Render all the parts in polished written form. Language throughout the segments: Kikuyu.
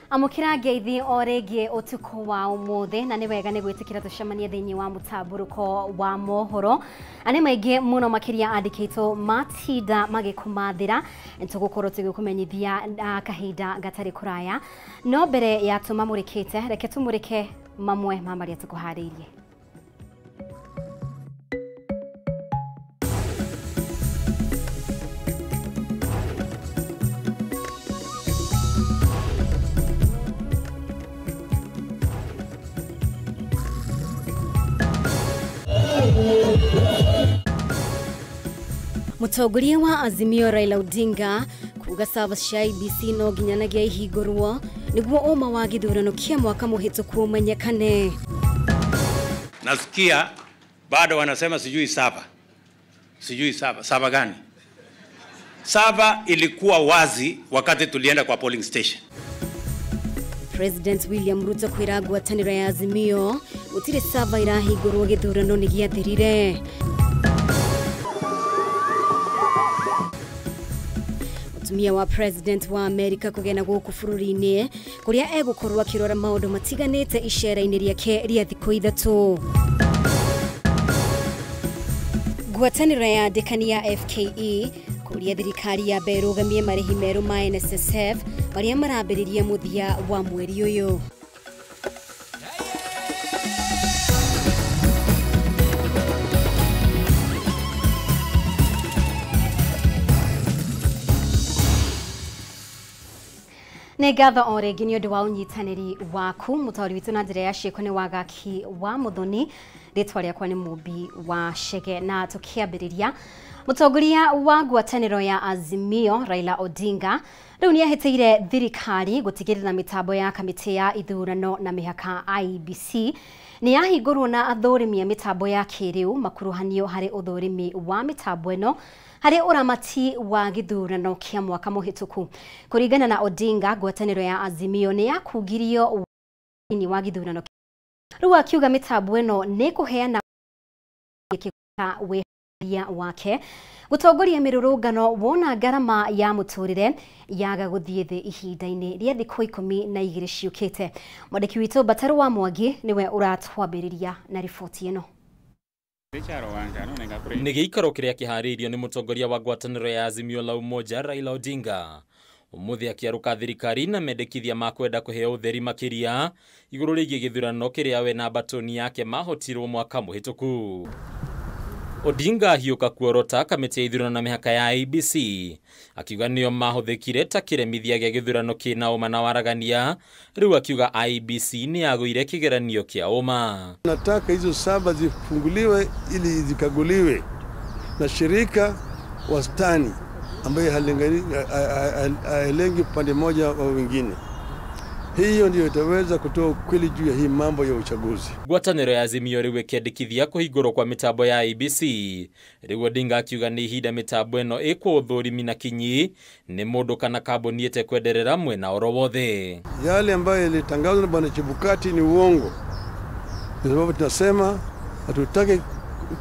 Amũkĩra ngeithi o rĩngĩ ũtukũ wa ũmũthĩ na nĩ wega nĩ gwĩtĩkĩra tũcemanie thĩinĩ wa mũtambũrũko wa mohoro. Nĩ maingĩ mũno makĩria andĩkĩtwo matinda magĩkũmathĩra tũgũkorwo tũgĩkũmenyithia kahinda gatarĩ kũraya. No mbere ya tũmamũrĩkĩte, reke tũmũrĩke mamwe ma marĩa tũkũharĩirie. Mũtongoria wa Azimio Raila Odinga kuga servers cia IEBC no nginyanagia ihingũrwo nĩguo ũma wa gĩthurano kĩa mwaka mũhĩtũku ũmenyekane. Nasikia bado wanasema sijui saba. Sijui saba, saba gani? Saba ilikuwa wazi wakati tulienda kwa polling station. President William Ruto kwĩra ngwatanĩro ya Azimio gũtirĩ saba irahingũrwo gĩthurano nĩ gĩathirire. Mũtumia wa President wa Amerika kũgena gũkũ bũrũri-inĩ kũrĩa egũkorwo akĩrora maũndũ matiganĩte icera-inĩ rĩake rĩa thikũ ithatũ. Ngwatanĩro ya andĩkani ya FKE kũria thirikari ya ĩrũgamie marĩhi merũ ma NSSF marĩa marambĩrĩria mũthia wa mweri ũyũ. Nĩ ngatho o rĩngĩ nĩ ũndũ wa ũnyitanĩri waku. Mũtaũri witũ na njĩra ya ciĩko nĩ Wagaki wa Mũthoni, rĩtwa rĩakwa nĩ Mũmbi wa Chege. Na tũkĩambĩrĩria, mũtongoria wa ngwatanĩro ya Azimio Raila Odinga rĩu nĩ ahĩtĩire thirikari gũtigĩrĩra mĩtambo ya kamĩtĩ ya ithurano na mĩhaka IEBC nĩ yahingũrwo na athũrimi a mĩtambo ya kĩrĩu makuruhanio harĩ ũthũrimi wa mĩtambo ĩno harĩ ũramati wa gĩthurano kĩa mwaka mũhĩtũku. Kũringana na Odinga, ngwatanĩro ya Azimio nĩ yakungirio thĩinĩ wa gĩthurano rĩu, akiuga mĩtambo ĩno nĩ kũheana wĩharĩria wake gũtongoria mĩrũrũngano wona ngarama ya mũtũrĩre yaga gũthiĩ thĩ ihinda-inĩ rĩa thikũ 12 ciũkĩte. Mwandĩki witũ Mbatarũ wa Mwangi nĩwe ũratwambĩrĩria na riboti ĩno. Nĩ gĩikaro kĩrĩa kĩharĩirio nĩ mũtongoria wa ngwatanĩro ya Azimio la Umoja Raila Odinga ũmũthĩ akĩarũka thirikari na mendekithia ma kwenda kũheo ũtheri makĩria igũrũ rĩgiĩ gĩthurano kĩrĩa we na mbatoni yake mahotirwo mwaka mũhĩtũku. Odinga ahiũka kuorota kamĩtĩ ya ithurano na mĩhaka ya IEBC akiuga nĩo mahũthĩkire ta kĩremithia gĩa gĩthurano kĩna ũma na waragania. Rĩu akiuga IEBC nĩ yagũire kĩgeranio kĩa ũma. Nataka hizo saba zifunguliwe ili zikaguliwe na shirika wastani ambaye halengi pande moja au wengine. Hiyo ndio itaweza kutoa ukweli juu ya hii mambo ya uchaguzi. Ngwatanĩro ya Azimio rĩu ĩkĩandĩkithia kũhingũrwo kwa mĩtambo ya IEBC. Rĩu Odinga akiuga nĩ ihinda mĩtambo ĩno ĩkwo ũthũrimi na kinyi nĩ mũndũ kana kambuni ĩtekwenderera mwena oro wothe. Yale ambayo yalitangazwa na Bwana Chebukati ni uongo. Kwa sababu tunasema hatutaki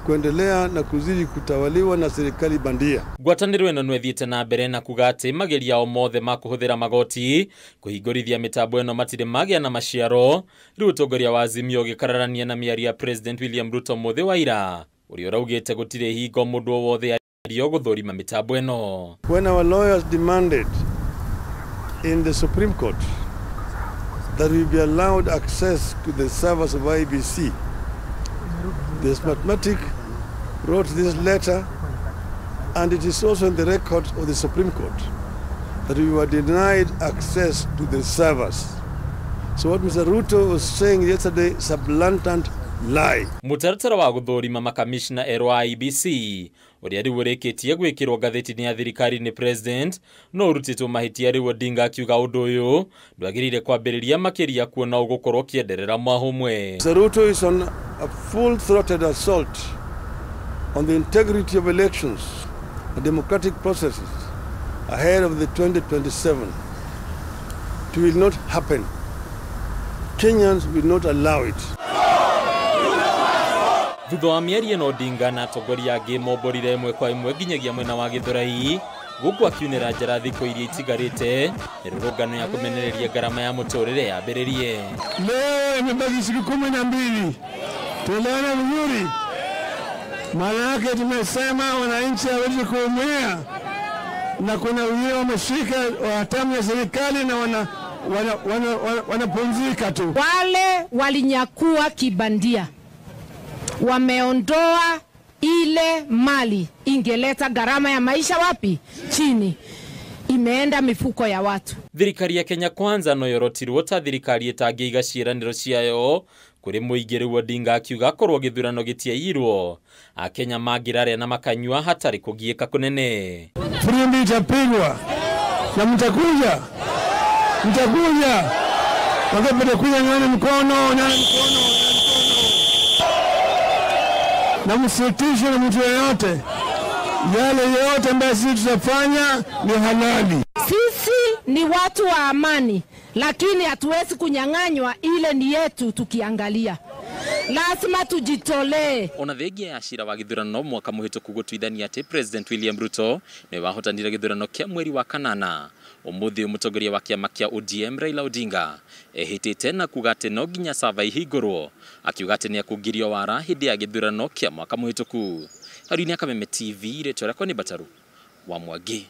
kuendelea na kuzidi kutawaliwa na serikali bandia. Ngwatanĩro ĩno nĩ ĩthiĩte na mbere na kuga atĩ mageria o mothe ma kũhũthĩra magoti kũhingũrithia mĩtambo ĩno matirĩ magĩa na maciaro. Rĩu ũtongoria wa Azimio ũgĩkararania na mĩario ya President William Ruto mũthĩ wa ira ũrĩa ũraugĩte gũtirĩ hingo mũndũ o wothe ario gũthũrima mĩtambo ĩno. When our lawyers demanded in the Supreme Court that we be allowed access to the servers of IEBC, the Smartmatic wrote this letter, and it is also in the record of the Supreme Court that we were denied access to the servers. So what Mr. Ruto was saying yesterday is a blatant lie. Mũtaratara wa gũthũrima makamishna erũ a IEBC ũrĩa rĩu ũrĩkĩtie gwĩkĩrwo ngathĩti-inĩ ya thirikari nĩ President no ũrutĩtwo mahĩtia. Rĩu Odinga akiuga ũndũ ũyũ ndwagĩrĩire kwambĩrĩria makĩria kuona ũgũkorwo ũkĩenderera mwahũmwe. Mr. Ruto is on a full-throated assault on the integrity of elections and democratic processes ahead of the 2027. It will not happen. Kenyans will not allow it. Thutha wa mĩario ĩno Odinga na atongoria angĩ momborire ĩmwe kwa ĩmwe nginyagia mwena wa Gĩthũrai Guku akiunĩra njara thikũ iria itigarĩte mĩrũrũngano ya kũmenereria ngarama ya mũtũrĩre yambĩrĩrie. Leo imebaki siku 12. Tuelewana vizuri. Maana yake tumesema wananchi hawezi kuumia, na kuna wengine wameshika hatamu ya serikali na wanapumzika tu. Wale walinyakua kibandia wameondoa ile mali ingeleta gharama ya maisha wapi? Chini. Imeenda mifuko ya watu. Thirikari ya Kenya Kwanza no yorotirwo ta thirikari ĩtangĩiga ciĩranĩro ciayo kũrĩ mũingĩ. Rĩu Odinga akiuga korwo gĩthurano gĩtiaiyirwo Akenya mangĩrarĩa na makanyua hatarĩ kũgiĩka kũnene. Firimbi itapigwa na mtakuja, mtakuja wakati mtakuja, nyane mkono, nyane mkono, na msitishwe na mtu yeyote. Yale yote ambayo sisi tutafanya ni halali. Sisi ni watu wa amani, lakini hatuwezi kunyang'anywa ile ni yetu tukiangalia. Lazima tujitolee. Ona thengia ya cira wa gĩthurano mwaka mũhĩtũku gũtuithania atĩ President William Ruto nĩwe wahotanire gĩthurano kĩa mweri wa kanana. Ũmũthĩ mũtongoria wa kĩama kĩa ODM Raila Odinga ehĩtĩte na kuga atĩ no nginya sava ihingũrwo, akiuga atĩ nĩakũngirio wara hĩndĩ ya gĩthurano kĩa mwaka mũhĩtũku. Harĩ Kameme TV, rĩtwa rĩakwa nĩ Bataru wa Mwangi.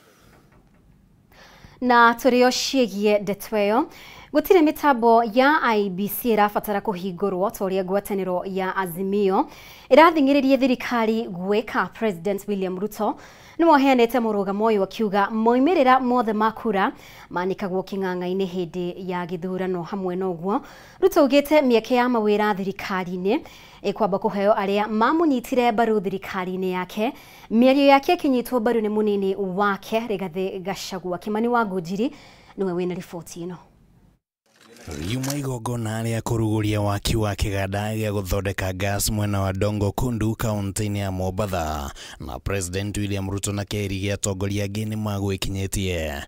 Na tũrĩo ciĩgiĩ ndeto ĩyo, gũtirĩ mĩtambo ya IEBC ĩrabatara kũhingũrwo ta ũrĩa ngwatanĩro ya Azimio ĩrathing'ĩrĩria thirikari gwĩka. President William Ruto nĩwe ũheanĩte mũrũgamo ũyũ akiuga moimĩrĩra mothe ma kura manĩkagwo kĩng'ang'a-inĩ hĩndĩ ya gĩthurano. Hamwe na ũguo, Ruto augĩte mĩeke ya mawĩra thirikari-inĩ ĩkwamba kũheo arĩa mamũnyitire mbaru thirikari-inĩ yake. Mĩario yake ĩkĩnyitwo mbaru nĩ mũnini wake Rigathĩ Gachagua. Kimani wa Ngũnjiri nĩwe wĩna riboti ĩno. Riuma igongona rĩa kũrugũria waki wa kĩganda gĩa gũthondeka gas mwena wa Dongo Kundu kaunti-inĩ ya Mombatha, na President William Ruto na kĩrĩ gĩa atongoria angĩ nĩ magwĩkinyĩtie.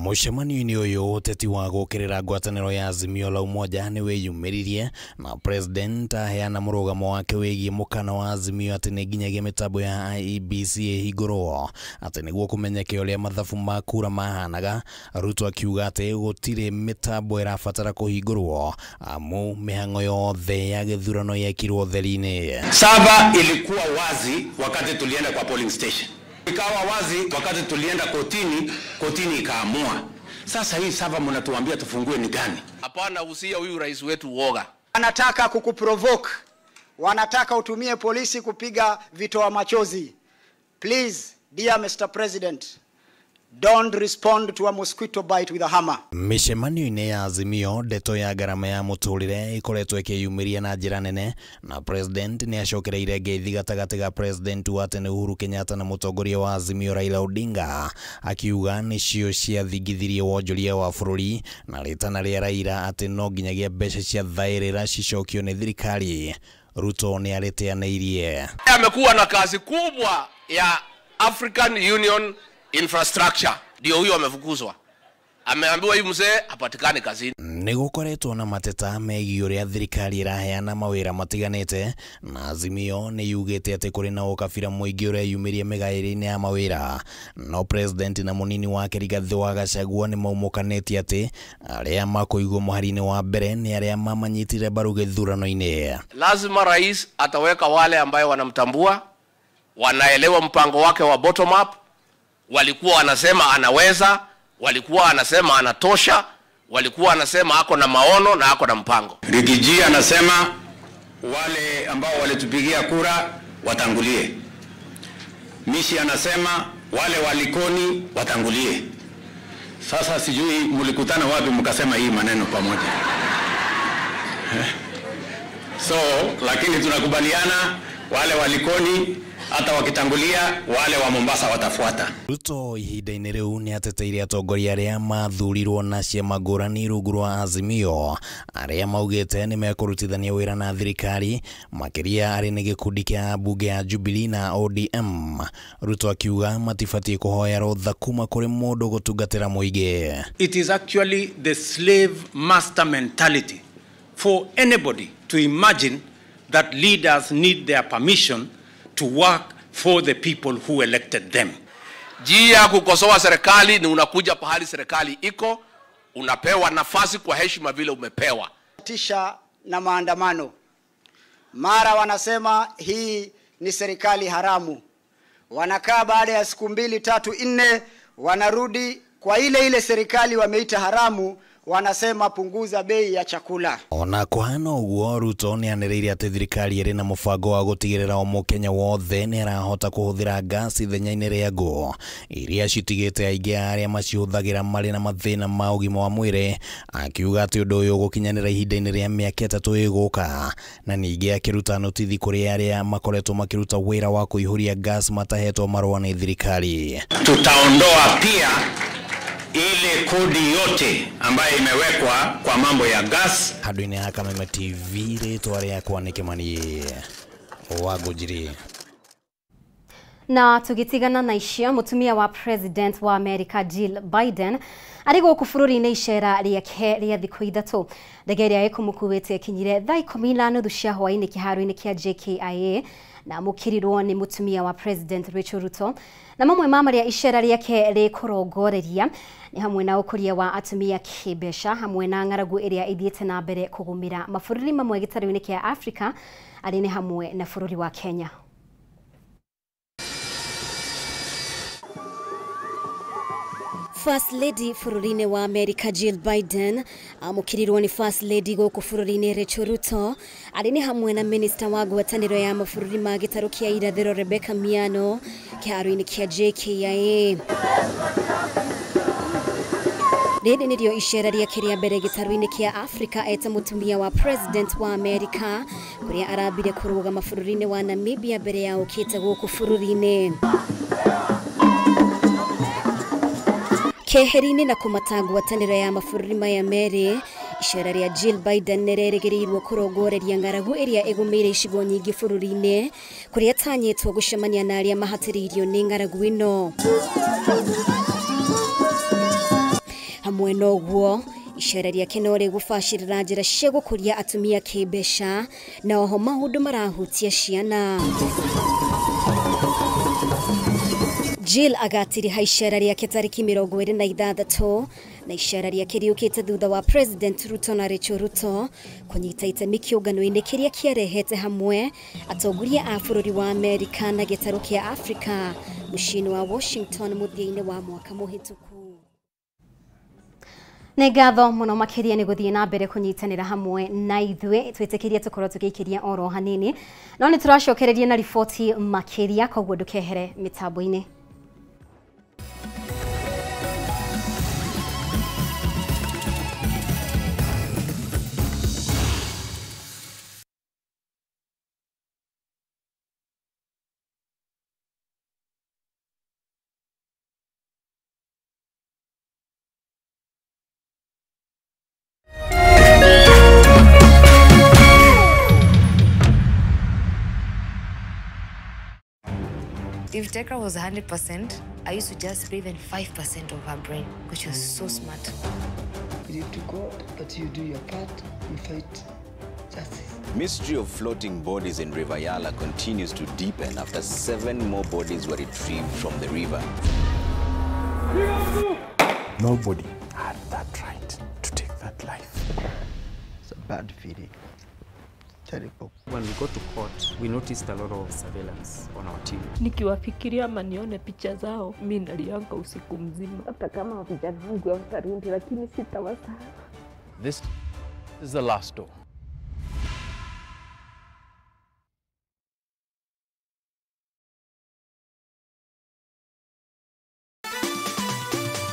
Mũcemanio-inĩ ũyũ ũteti wa gũkĩrĩra ngwatanĩro ya Azimio la Umoja nĩ wĩyumĩririe, na President aheana mũrũgamo wake wĩgiĩ mũkana wa Azimio atĩ nĩ nginyagia mĩtambo ya IEBC ĩhingũrwo atĩ nĩguo kũmenyeke ũrĩa mathabu ma kura mahanaga. Ruto akiuga atĩ gũtirĩ mĩtambo ĩrabatara kũhingũrwo amu mĩhang'o yothe ya gĩthurano yekirwo theri-inĩ. Saba ilikuwa wazi wakati tulienda kwa polling station, ikawa wazi wakati tulienda kotini, kotini ikaamua. Sasa hii saba mnatuambia tufungue ni gani? Hapana, usia huyu rais wetu uoga. Wanataka kukuprovoke, wanataka utumie polisi kupiga vitoa machozi. Please, dear Mr. President, don't respond to a mosquito bite with a hammer. Mĩcemanio-inĩ ya Azimio, ndeto ya ngarama ya mũtũrĩre ĩkoretwo ĩkĩyumĩria na njĩra nene, na President nĩ acokereire ngeithi gatagatĩ ga President wa tene Uhuru Kenyatta na mũtongoria wa Azimio Raila Odinga, akiuga nĩcio ciathingithirie wonjoria wa bũrũri na rĩtana rĩa Raila atĩ no nginyagia mbeca cia thaĩrĩra cicokio nĩ thirikari. Ruto nĩ arĩteanĩirie. Amekuwa na kazi kubwa ya African Union infrastructure, ndio huyo amefukuzwa, ameambiwa huyu mzee hapatikani kazini. Nĩ gũkoretwo na mateta megiĩ ũrĩa thirikari ĩraheana mawĩra matiganĩte, na Azimio nĩ yugĩte atĩ kũrĩ na ũkabira mũingĩ ũreyumĩria mĩgaĩre-inĩ ya mawĩra. No President na mũnini wake Rigathĩ wa Gachagua nĩ maumũkanĩtie atĩ arĩa makũigwo mũhari-inĩ wa mbere nĩ arĩa mamanyitire mbaru gĩthurano-inĩ. Lazima rais ataweka wale ambayo wanamtambua, wanaelewa mpango wake wa bottom up. Walikuwa wanasema anaweza, walikuwa wanasema anatosha, walikuwa wanasema ako na maono na ako na mpango. Rigiji anasema wale ambao walitupigia kura watangulie. Mishi anasema wale walikoni watangulie. Sasa sijui mlikutana wapi mkasema hii maneno pamoja. So, lakini tunakubaliana wale walikoni hata wakitangulia wale wa Mombasa watafuata. Ruto ihinda-inĩ rĩu nĩ ateteire atongoria arĩa mathurirwo na ciama ngũrani rungu rwa Azimio arĩa maugĩte nĩ mekũrutithania wĩra na thirikari, makĩria arĩ nĩ gĩkundi kĩa mbunge ya Jubilee na ODM. Ruto akiuga matibatiĩ kũhoya rũtha kuma kũrĩ mũndũ gũtungatĩra mũingĩ. It is actually the slave master mentality for anybody to imagine that leaders need their permission to work for the people who elected them. Njia ya kukosoa serikali ni unakuja pahali serikali iko, unapewa nafasi kwa heshima vile umepewa. Tisha na maandamano. Mara wanasema hii ni serikali haramu. Wanakaa baada ya siku 2, 3, 4 wanarudi kwa ile ile serikali wameita haramu, wanasema punguza bei ya chakula. Ona kuhana uguo, Ruto nĩ anĩrĩire atĩ thirikari ĩrĩ na mũbango wa gũtigĩrĩra o mũkenya wothe nĩ arahota kũhũthĩra ngasi ithenya-inĩ rĩa ngũ iria citigĩte aingĩ a arĩa macihũthagĩra marĩ na mathĩna ma ũgima wa mwĩrĩ, akiuga atĩ ũndũ ũyũ ũgũkinyanĩra ihinda-inĩ rĩa mĩaka 3 ĩgũka, na ningĩ akĩruta notithi kũrĩ arĩa makoretwo makĩruta wĩra wa kũihũria gas matahetwo marũa nĩ thirikari. Tutaondoa pia ile kodi yote ambayo imewekwa kwa mambo ya gas. Handũ-inĩ ha Kameme TV, rĩtwa rĩakwa nĩ Kĩmani wa Ngũnjiri. Na tugitigana na icio, mutumia wa President wa America Jill Biden arĩ gũkũ bũrũri-inĩ icera rĩake rĩa thikũ 3. Ndege ĩrĩa ĩkũmũkuĩte ĩkinyire thaa 10:30 cia hwaĩ-inĩ kĩharo-inĩ kĩa JKIA na amũkĩrirwo nĩ mutumia wa President Rachel Ruto. Na mamwe ma marĩa icera rĩake rĩkũrongoreria nĩ hamwe na ũkũria wa atumia kĩmbeca, hamwe na ng'aragu ĩrĩa ĩthiĩte na mbere kũgũmĩra mabũrũri mamwe gĩtarũ-inĩ kĩa Afrika, arĩ nĩ hamwe na bũrũri wa Kenya. First Lady bũrũri-inĩ wa America Jill Biden amũkĩrirwo nĩ First Lady gũkũ bũrũri-inĩ Rachel Ruto, arĩ nĩ hamwe na Minister wa ngwatanĩro ya mabũrũri ma gĩtarũ kĩa irathĩro Rebecca Miano kĩharo-inĩ kĩa JKIA. Rĩrĩ nĩrĩo icera rĩake rĩa mbere gĩtarũ-inĩ kĩa Afrika eta mũtumia wa President wa America, kũrĩa arambire kũrũgama bũrũri-inĩ wa Namibia mbere ya ũkĩte gũkũ bũrũri-inĩ. Keheri-inĩ na kũmata ngwatanĩro ya mabũrũri maya merĩ, icera rĩa Jill Biden nĩrĩrĩgĩrĩirwo kũrongoreria ng'aragu ĩrĩa ĩgũmĩire icigo nyingĩ bũrũri-inĩ, kũrĩa atanyĩtwo gũcemania na arĩa mahatĩrĩirio nĩ ng'aragu ĩno. Hamwe na ũguo, icera rĩake no rĩgũbacĩrĩra njĩra cia gũkũria atumia kĩmbeca na oho maũndũ marahutia ciana. Jill agatiriha icera rĩake tarĩki 26 na icera rĩake rĩũkĩte thutha wa President Ruto na Rachel Ruto kũnyita itemi kĩũngano-inĩ kĩrĩa kĩarehete hamwe atongoria a bũrũri wa Amerika na gĩtarũ kĩa Afrika mũciĩ-inĩ wa Washington mũthia-inĩ wa mwaka mũhĩtũku. Nĩ ngatho mũno makĩria nĩ gũthiĩ na mbere kũnyitanĩra hamwe na ithuĩ, twĩtĩkĩrie tũkorwo tũgĩikĩria oro hanini, no nĩ tũracokereria na riboti makĩria, koguo ndũkehere mĩtambo-inĩ. If Tekra was 100%, I used to just breathe in 5% of her brain because she was so smart. Believe to God that you do your part and fight justice. Mystery of floating bodies in River Yala continues to deepen after 7 more bodies were retrieved from the river. Nobody had that right to take that life. It's a bad feeling. Terrible. When we got to court, we noticed a lot of surveillance on our team. Nikiwafikiria ama nione picha zao, mimi nalianga usiku mzima. Hata kama vijana wangu hawatarudi, lakini sitawasahau. This is the last door.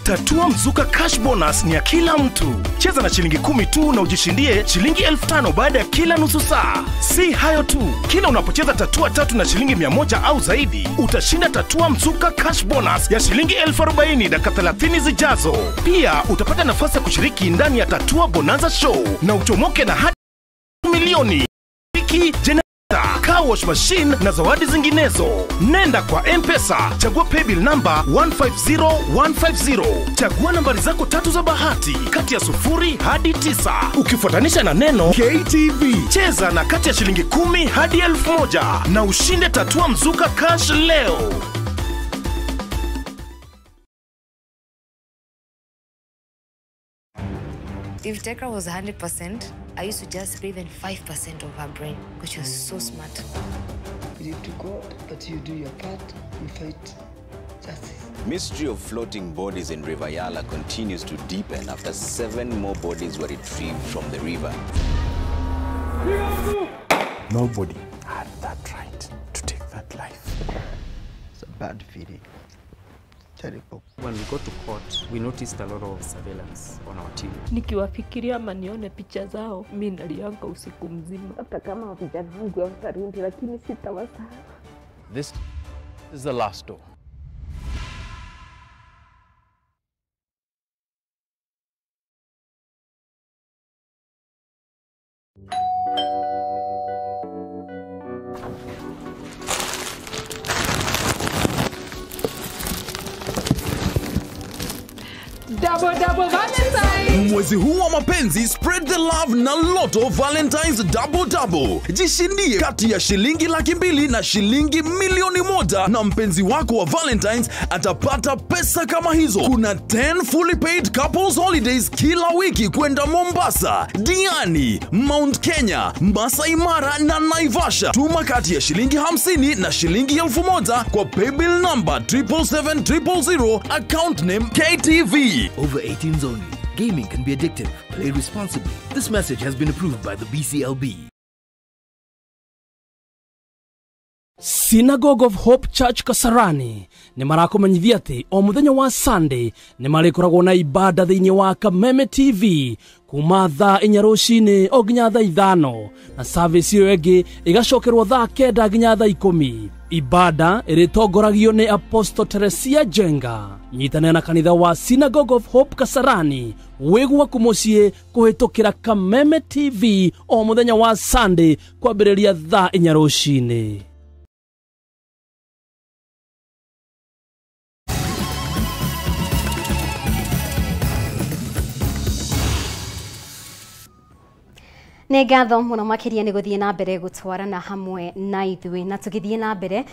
Tatua Mzuka Cash Bonus ni ya kila mtu. Cheza na shilingi 10 tu na ujishindie shilingi 5,000 baada ya kila nusu saa. Si hayo tu, kila unapocheza tatua 3 na shilingi 100 au zaidi, utashinda Tatua Mzuka Cash Bonus ya shilingi 40,000 dakika 30 zijazo. Pia utapata nafasi ya kushiriki ndani ya Tatua Bonanza Show na uchomoke na hadi milioni. Car wash machine na zawadi zinginezo. Nenda kwa M-Pesa, chagua paybill number 150150. Chagua nambari zako 3 za bahati kati ya 0 hadi 9. Ukifuatanisha na neno KTV. Cheza na kati ya shilingi 10 hadi 1,000 na ushinde Tatua Mzuka Cash leo. If Tekra was 100%, I used to just pay even 5% of her brain because she was so smart. Believe to God that you do your part and fight justice. Mystery of floating bodies in River Yala continues to deepen after 7 more bodies were retrieved from the river. Nobody had that right to take that life. It's a bad feeling. Terrible. When we got to court, we noticed a lot of surveillance on our team. Nikiwafikiria ama nione picha zao, mi nalianga usiku mzima. Hata kama vijana wangu hawatarudi, lakini sitawasahau. This is the last door. Double, double Valentine. Mwezi huu wa mapenzi, spread the love na Lotto Valentine's Double Double. Jishindie kati ya shilingi 200,000 na shilingi 1,000,000 na mpenzi wako wa Valentine's atapata pesa kama hizo. Kuna 10 fully paid couples holidays kila wiki kwenda Mombasa, Diani, Mount Kenya, Masai Mara na Naivasha. Tuma kati ya shilingi 50 na shilingi 1,000 kwa paybill number 777 000, account name KTV. Over 18s only. Gaming can be addictive. Play responsibly. This message has been approved by the BCLB. Synagogue of Hope Church Kasarani nĩ marakũmenyithia atĩ o mũthenya wa Sunday nĩ marĩkoragwo na ibada thĩinĩ wa Kameme TV kuma thaa 4 rũcinĩ o nginya thaa 5 na service ĩyo ĩngĩ ĩgacokerwo thaa 9 nginya thaa 10. Ibada ĩrĩtongoragio nĩ Apostle Teresia Jenga. Nyitanĩra na kanitha wa Synagogue of Hope Kasarani wĩ gwaku mũciĩ kũhĩtũkĩra Kameme TV o mũthenya wa Sunday kwambĩrĩria thaa 4 rũcinĩ. Nĩ ngatho mũno makĩria nĩ gũthiĩ na mbere gũtwarana hamwe na ithuĩ. Na tũgĩthiĩ na mbere,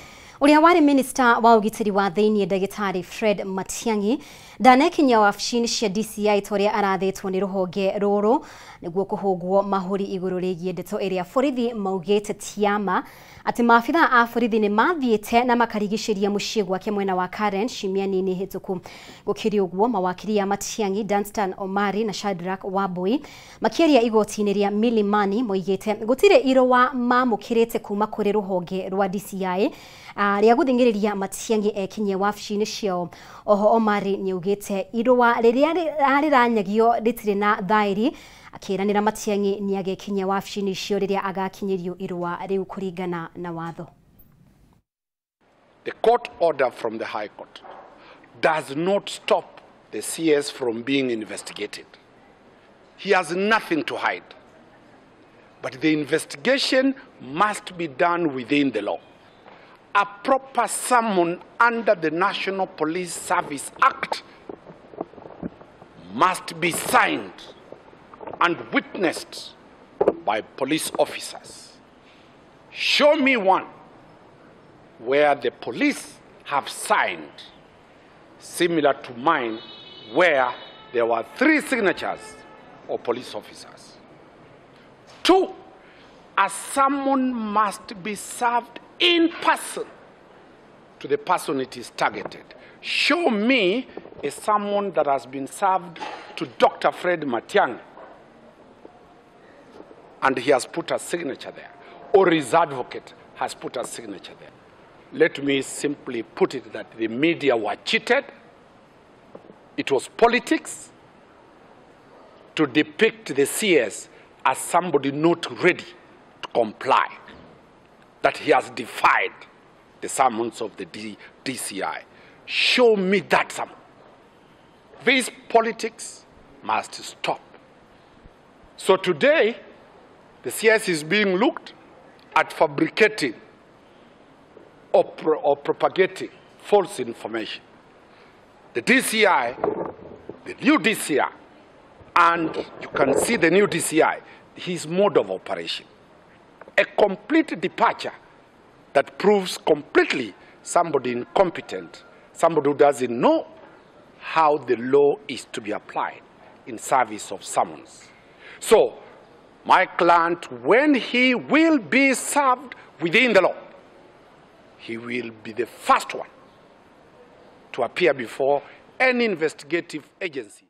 ũrĩa warĩ minister wa ũgitĩri wa thĩinĩ ndagĩtarĩ Fred Matiang'i ndanekinyia wabici-inĩ cia DCI ta ũrĩa arathĩtwo nĩ rũhonge rũrũ nĩguo kũhũngwo mahũri igũrũ rĩgiĩ ndeto ĩrĩa borithi maugĩte ti ya ma atĩ maabitha a borithi nĩ mathiĩte na makarigicĩria mũciĩ gwake mwena wa Karen ciumia nini hĩtũku. Gũkĩrĩ ũguo, mawakiri a Matiang'i Danstan Omari na Shadrack Wambui makĩaria igoti-inĩ rĩa Milimani moigĩte gũtirĩ irũa mamũkĩrĩte kuma kũrĩ rũhonge rwa DCI rĩa gũthing'ĩrĩria Matiang'i ekinyie wabici-inĩ ciao. Oho Omari nĩaugĩte irũa rĩrĩa rĩranyagio rĩtirĩ na thaĩri, akĩranĩra Matiang'i nĩagekinyia wabici-inĩ icio rĩrĩa agakinyĩrio irũa rĩu kũringana na watho. The court order from the High Court does not stop the CS from being investigated. He has nothing to hide. But the investigation must be done within the law. A proper summon under the National Police Service Act must be signed and witnessed by police officers. Show me one where the police have signed, similar to mine, where there were 3 signatures of police officers. 2, a summon must be served in person to the person it is targeted. Show me a summon that has been served to Dr. Fred Matiang'i and he has put a signature there, or his advocate has put a signature there. Let me simply put it that the media were cheated. It was politics to depict the CS as somebody not ready to comply, that he has defied the summons of the DCI. Show me that summon. This politics must stop. So today, the CS is being looked at fabricating or propagating false information. The DCI, the new DCI, and you can see the new DCI, his mode of operation. A complete departure that proves completely somebody incompetent, somebody who doesn't know how the law is to be applied. in service of summons. So, my client, when he will be served within the law, he will be the first one to appear before any investigative agency.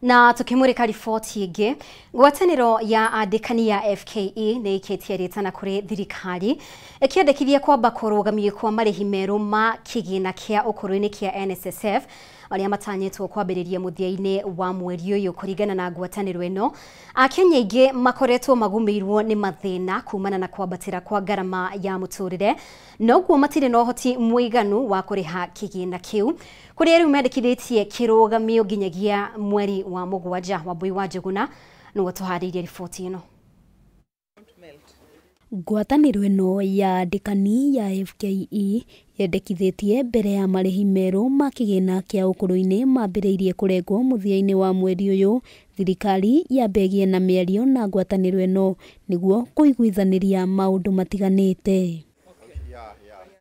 Na tukimurika riboti ĩngĩ, ngwatanĩro ya andĩkani ya FKE nĩ ĩkĩtie rĩtana kũrĩ thirikari ĩkĩendekithia kwamba kũrũgamio kwa marĩhi merũ ma kĩgĩna kĩa ũkũrũ-inĩ kĩa NSSF arĩa matanyĩtwo kwambĩrĩria mũthia-inĩ wa mweri ũyũ. Kũringana na ngwatanĩro ĩno, Akenya aingĩ makoretwo magũmĩirwo nĩ mathĩna kumana na kwambatĩra kwa ngarama ya mũtũrĩre, noguo matirĩ na ũhoti mũiganu wa kũrĩha kĩgĩna kĩu, kũrĩa rĩu mendekithĩtie kĩrũgamio nginyagia mweri wa mũgwanja. Wambui wa Njũgũna nĩwe tũharĩirie riboti ĩno. Ngwatanĩro ĩno ya andĩkani ya FKE yendekithĩtie mbere ya marĩhi merũ ma kĩgĩna kĩa ũkũrũ-inĩ mambĩrĩirie kũrengwo mũthia-inĩ wa mweri ũyũ, thirikari yambe ĩgĩe na mĩario na ngwatanĩro ĩno nĩguo kũiguithanĩria maũndũ matiganĩte.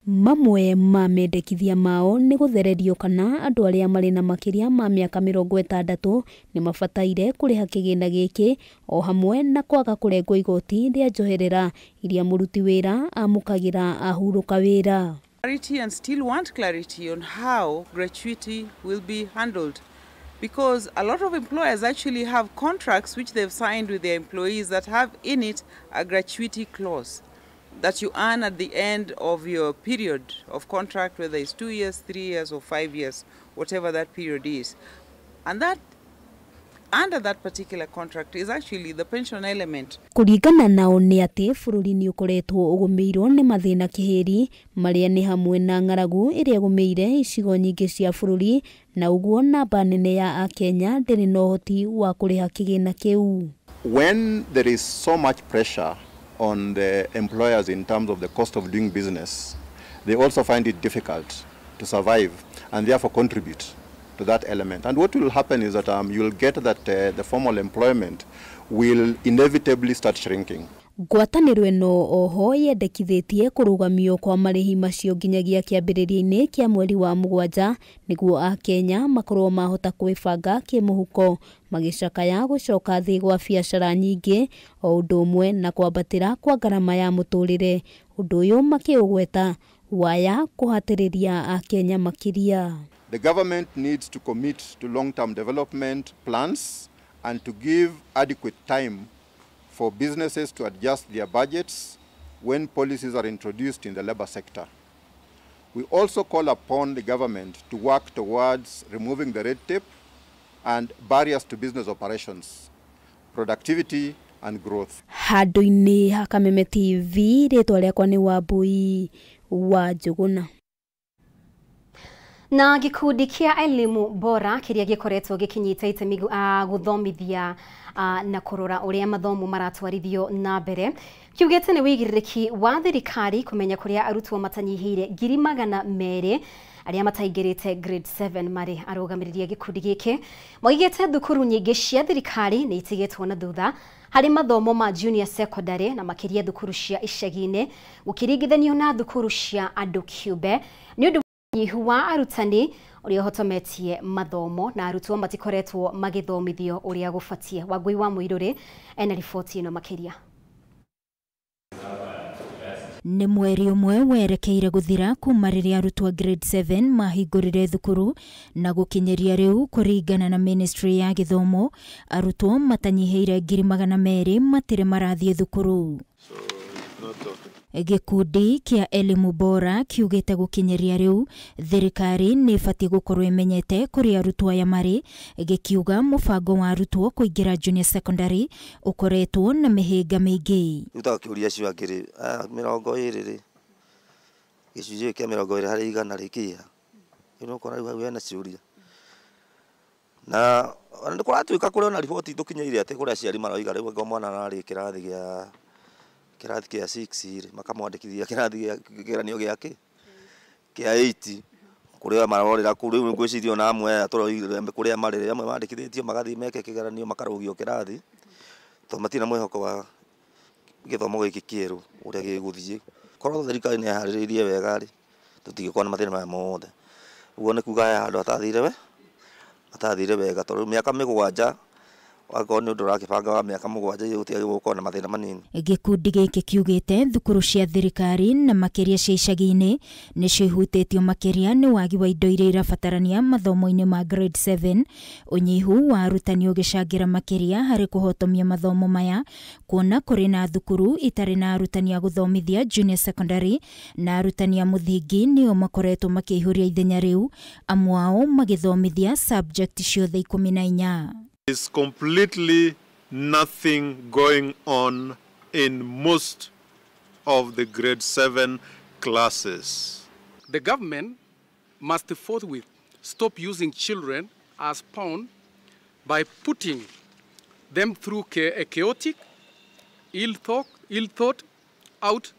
Mamwe ma mendekithia mao nĩ gũthererio kana andũ arĩa marĩ na makĩria ma mĩaka 60 nĩ mabataire kũrĩha kĩgĩna gĩkĩ, o hamwe na kwaga kũrengwo igoti rĩa njoherera iria mũruti wĩra amũkagĩra ahurũka wĩra. Clarity and still want clarity on how gratuity will be handled, because a lot of employers actually have contracts which they've signed with their employees that have in it a gratuity clause that you earn at the end of your period of contract, whether it's 2 years, 3 years, or 5 years, whatever that period is. And that, under that particular contract, is actually the pension element. Kũringana nao nĩ atĩ bũrũri nĩ ũkoretwo ũgũmĩirwo nĩ mathĩna kĩhĩri marĩa nĩ hamwe na ng'aragu ĩrĩa ĩgũmĩire icigo nyingĩ cia bũrũri, na ũguo namba nene ya Akenya ndĩrĩ na ũhoti wa kũrĩha kĩgĩna kĩu. When there is so much pressure on the employers in terms of the cost of doing business, they also find it difficult to survive and therefore contribute to that element. And what will happen is that you'll get that the formal employment will inevitably start shrinking. Ngwatanĩro ĩno oho yendekithĩtie kũrũgamio kwa marĩhi macio nginyagia kĩambĩrĩria-inĩ kĩa mweri wa mũgwanja nĩguo Akenya makorwo mahota kwĩbanga kĩmũhuko magĩcakaya gũcoka thĩ gwa biacara nyingĩ o ũndũ ũmwe na kwambatĩra kwa ngarama ya mũtũrĩre, ũndũ ũyũ makĩũgweta waya kũhatĩrĩria Akenya makĩria. The government needs to commit to long-term development plans and to give adequate time for businesses to adjust their budgets when policies are introduced in the labor sector. We also call upon the government to work towards removing the red tape and barriers to business operations, productivity and growth. Handũ-inĩ ha Kameme TV, rĩtwa rĩakwa nĩ Wambui wa Njũgũna. Na gikundi kia elimu bora kiria gikoretwo gikinyita itemi guthomithia na kurora uria mathomo maratwarithio na mbere kiugite ni wigiriki wa thirikari kumenya kuria arutwo matanyihire 200,000 aria mataingirite grade 7 mari arugamiriri gikundi giki moigite thukuru nyingi cia thirikari ni itigetwo na thutha hari mathomo ma junior secondary na makiria thukuru cia icagi-inĩ gukiringithanio na thukuru cia andu kiumbe ni undu nyihu wa arutani uria uhotometie mathomo na arutwo matikoretwo magithomithio uria gubatie. Wangui wa Muiruri ena riboti ino makiria. Nĩ mweri ũmwe werekeire gũthira kuma rĩrĩa arutwo grade 7 mahingũrire thukuru na gũkinyĩria rĩu kũringana na ministry ya gĩthomo arutwo matanyihĩire 200,000 matirĩ marathiĩ thukuru. Gĩkundi kĩa elimu bora kiugĩte gũkinyĩria rĩu thirikari nĩ ĩbatiĩ gũkorwo ĩmenyete kũrĩa arutwo aya marĩ, gĩkiuga mũbango wa arutwo kũingĩra junior secondary ũkoretwo na mĩhĩnga mĩingĩ. Rĩu takĩũria acio angĩ rĩ, aya 20 rĩ, gĩcunjĩ kĩa 20 harĩ 100 rĩ kĩha, rĩu nĩ ũkora rĩu hau hena ciũria. Na nĩ kũratuĩka kũrĩ ona riboti tũkinyĩire atĩ kũrĩ aciari maroiga rĩu angĩkorwo mwana ararĩ kĩrathi kĩa 6 rĩ, makamwandĩkithia kĩrathi gĩa kĩgeranio gĩake kĩa 8 kũrĩa marorĩra kũu. Rĩu ngwĩciria ona amwe aya tũroigire kũrĩa marĩ, amwe mandĩkithĩtio magathiĩ meke kĩgeranio makarũgio kĩrathi tondũ matirĩ na mwĩhoko wa gĩthomo gĩkĩ kĩerũ ũrĩa gĩgũthiĩ. Korwo thirikari nĩ yaharĩrĩirie wega rĩ, tũtingĩkorwo na mathĩna maya mothe. Ũguo nĩ kuga haya handũ hatathire we Matathire wega tondũ mĩaka 7 wakorwo nĩ ũndũ ũrakĩbanga wa mĩaka 7 gũtiagĩrĩirwo gũkorwo na mathĩna manini. Gĩkundi gĩkĩ kiugĩte thukuru cia thirikari na makĩria cia icagi-inĩ nĩcio ihutĩtio makĩria nĩ wagi wa indo iria irabatarania mathomo-inĩ ma grade 7, ũnyihu wa arutani ũgĩcangĩra makĩria harĩ kũhotomia mathomo maya, kuona kũrĩ na thukuru itarĩ na arutani a gũthomithia junior secondary na arutani a mũthingi nĩo makoretwo makĩihũria ithenya rĩu, amwe ao magĩthomithia subject ciothe 14. Is completely nothing going on in most of the grade 7 classes. The government must forthwith stop using children as pawn by putting them through a chaotic, ill thought out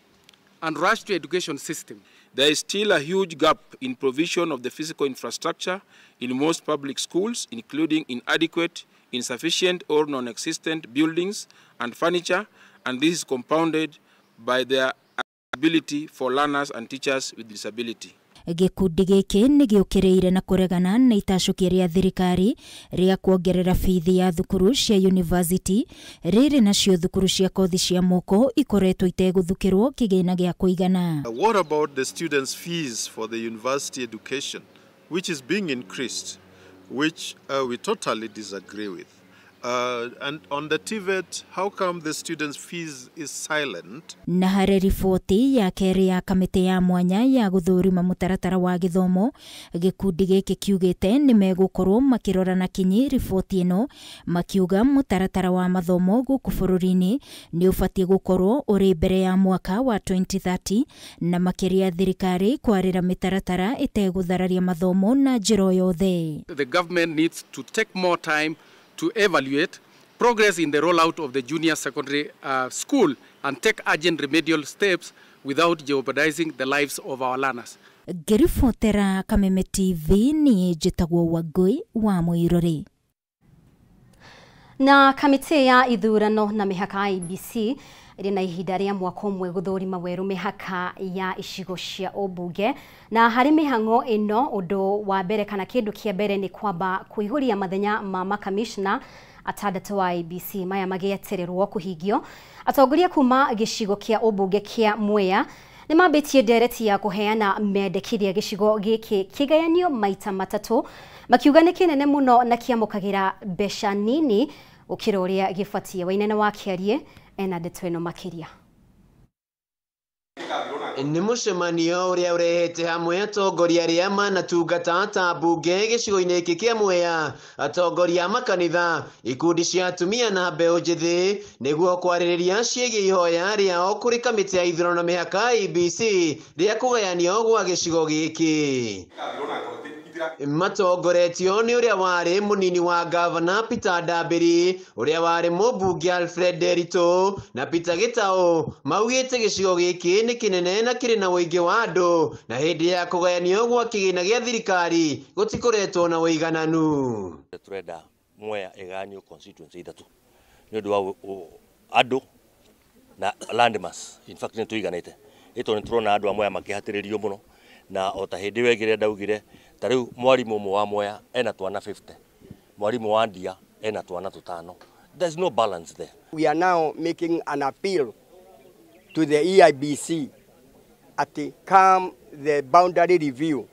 and rushed education system. There is still a huge gap in provision of the physical infrastructure in most public schools, including inadequate, insufficient or non-existent buildings and furniture, and this is compounded by their ability for learners and teachers with disability. Gĩkundi gĩkĩ nĩ gĩũkĩrĩire na kũregana na itacũkia rĩa thirikari rĩa kuongerera bithi ya thukuru cia university, rĩrĩ nacio thukuru cia kothi cia moko ikoretwo itegũthukĩrwo kĩgĩna gĩa kũigana. What about the students' fees for the university education, which is being increased, which we totally disagree with? And on the TVET, how come the students' fees is silent? Na harĩ riboti ya kerĩ ya kamĩtĩ ya mwanya ya gũthũrima mũtaratara wa gĩthomo, gĩkundi gĩkĩ kiugĩte nĩ megũkorwo makĩrora na kinyi riboti ĩno, makiuga mũtaratara wa mathomo gũkũ bũrũri-inĩ nĩ ũbatiĩ gũkorwo ũrĩ mbere ya mwaka wa 2030, na makĩria thirikari kwarĩra mĩtaratara ĩtegũthararia mathomo na njĩra o yothe. The government needs to take more time to evaluate progress in the rollout of the junior secondary school and take urgent remedial steps without jeopardizing the lives of our learners. Ngĩribotera Kameme TV niĩ njĩtagwo Wangũi wa Mũirũrĩ. Na kamĩtĩ ya ithurano na mĩhaka IEBC ĩrĩ na ihinda rĩa mwaka ũmwe gũthũrima werũ mĩhaka ya icigo cia ũmbunge, na harĩ mĩhang'o ĩno ũndũ wa mbere kana kĩndũ kĩa mbere nĩ kwamba kũihũria mathenya ma makamishna 6 wa IEBC maya magĩetererwo kũhingio. Atongoria kuma gĩcigo kĩa ũmbunge kĩa Mwea nĩ mambĩtie ndereti ya kũheana mendekithia gĩcigo gĩkĩ kĩgayanio maita 3, makiuga nĩ kĩnene mũno na kĩamũkagĩra mbeca nini gũkĩra ũrĩa gĩbatiĩ. Wainene wa Kĩarie ena ndeto ĩno makĩria. Nĩ mũcemanio ũrĩa ũrehete hamwe atongoria arĩa manatungata ta mbunge gĩcigo-inĩ gĩkĩ kĩa Mwea, atongoria a makanitha, ikundi cia atumia na mbeũ njĩthĩ, nĩguo kwarĩrĩria ciĩgiĩ ihoya rĩao kũrĩ kamĩtĩ ya ithurano na mĩhaka IEBC rĩa kũgayanio gwa gĩcigo gĩkĩ. Matongoretio nĩ ũrĩa warĩ mũnini wa gavana Peter Ndambĩri, ũrĩa warĩ mũmbunge Alfred Nderitu na Peter Gĩtaũ, maugĩte gĩcigo gĩkĩ nĩ kĩnene na kĩrĩ na ũingĩ wa andũ, na hĩndĩ ya kũgayanio gwa kĩgĩna gĩa thirikari gũtikoretwo na ũigananu. Tũrenda Mwea ĩgayanio constituency 3 nĩ ũndũ wa andũ na landmass. In fact nĩ tũiganĩte ĩ tondũ nĩ tũrona andũ a Mwea makĩhatĩrĩrio mũno, na o ta hĩndĩ ĩyo ĩngĩ ĩrĩa ndaugire, ta rĩu mwarimũ ũmwe wa Mwea ena twana 50, mwarimũ wa Ndia ena twana 5. There's no balance there. We are now making an appeal to the EIBC at come the boundary review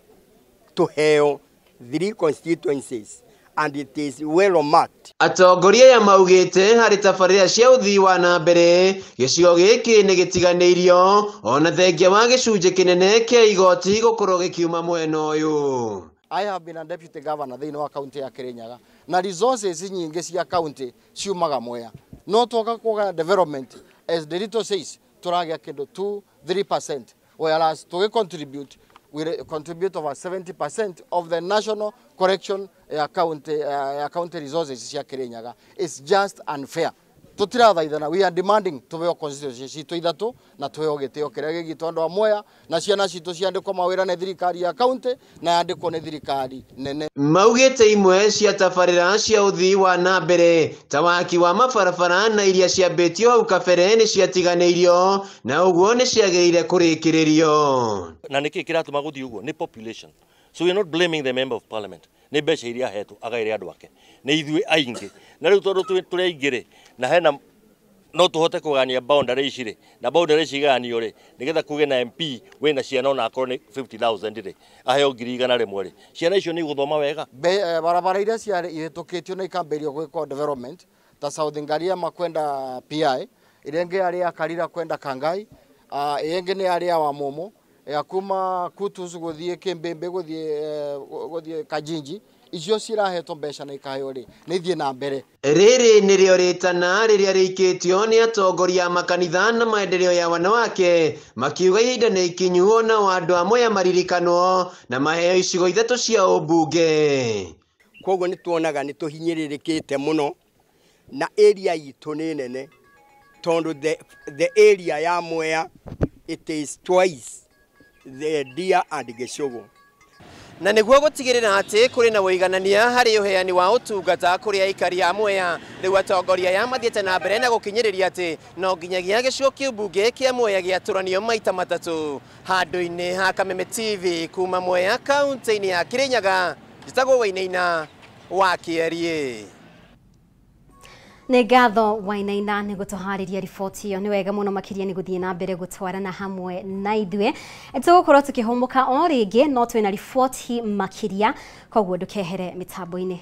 to have 3 constituencies, and it is well marked. Atongoria aya maugĩte harĩ tabarĩra cia ũthii wa na mbere gĩcigo gĩkĩ nĩ gĩtiganĩirio ona thengia wa gĩcunjĩ kĩnene kĩa igoti gũkorwo gĩkiuma mwena ũyũ. I have been a deputy governor thĩinĩ wa county ya Kirinyaga, na resources nyingĩ cia county ciumaga Mwea, no twoka kuga development, as Nderitu says, tũragĩa kĩndũ 2-3%, whereas tũgĩ contribute, we contribute over 70% of the national correction ya county resources cia Kirinyaga. It's just unfair. Tũtirathaithana, we are demanding tũheo constituency citũ 3 na tũheo gĩtĩo kĩrĩa gĩgitwo andũ a Mwea, na ciana citũ ciandĩkwo mawĩra nĩ thirikari ya county na yandĩkwo nĩ thirikari nene. Maugĩte imwe cia tabarĩra cia ũthii wa na mbere ta waki wa mabarabara na iria ciambĩtio hau kabere nĩ ciatiganĩirio na ũguo nĩ ciagĩrĩire kũrĩkĩrĩrio. Na nĩkĩ kĩratũma gũthiĩ ũguo? Nĩ population. So we are not blaming the member of parliament. Nĩ mbeca iria ahetwo agaĩre andũ ake. Nĩ ithuĩ aingĩ. Na rĩu tondũ tũrĩ aingĩ rĩ, na hena no tũhote kũgania boundary ici rĩ, na boundary ici igayanio rĩ, nĩgetha kũgĩe na MP wĩna ciana ona akorwo nĩ 50,000 rĩ, aheo 100,000 rĩ. Ciana icio nĩ igũthoma wega. Barabara iria ciarĩ ihĩtũkĩtio na ikambĩrĩrio gwĩkwo development ta South Ngariama kwenda PI, ĩrĩa ĩngĩ yarĩ ya Karira kwenda Kangai, ĩrĩa ĩngĩ nĩ yarĩ ya Wamumu, ya kuma Kutus gũthiĩ Kĩmbĩmbĩ gũthiĩ Kajinji. Icio cirahetwo mbeca na ikaheo rĩ, nĩ ithiĩ na mbere. Rĩrĩ nĩrĩo rĩtana rĩrĩa rĩikĩtio nĩ atongoria a makanitha na maendeleo ya wanawake, makiuga ihinda nĩ ikinyu ona andũ a Mwea maririkanwo na maheo icigo ithatũ cia ũmbunge. Koguo nĩ tuonaga nĩ tũhinyĩrĩrĩkĩte mũno na area itũ nĩ nene, tondũ the area ya Mwea it is twice the Ndia and Gĩcũgũ. Na nĩguo gũtigĩrĩra atĩ kũrĩ na ũiganania harĩ ũheani wa ũtungata kũrĩ aikari a Mwea, rĩu atongoria aya mathiĩte na mbere na gũkinyĩrĩria atĩ no nginyagia gĩcigo kĩũmbunge kĩa Mwea gĩatũranio maita matatũ. Handũ-inĩ ha Kameme TV kuma Mwea kaunti-inĩ ya Kirinyaga, njĩtagwo Wainaina wa Kĩeriĩ. Nĩ ngatho Wainaina nĩ gũtũharĩria riboti ĩyo. Nĩ wega mũno makĩria nĩ gũthiĩ na mbere gũtwarana hamwe na ithuĩ. Tũgũkorwo tũkĩhũmũka o rĩngĩ, no twĩna riboti makĩria, koguo ndũkehere mĩtambo-inĩ.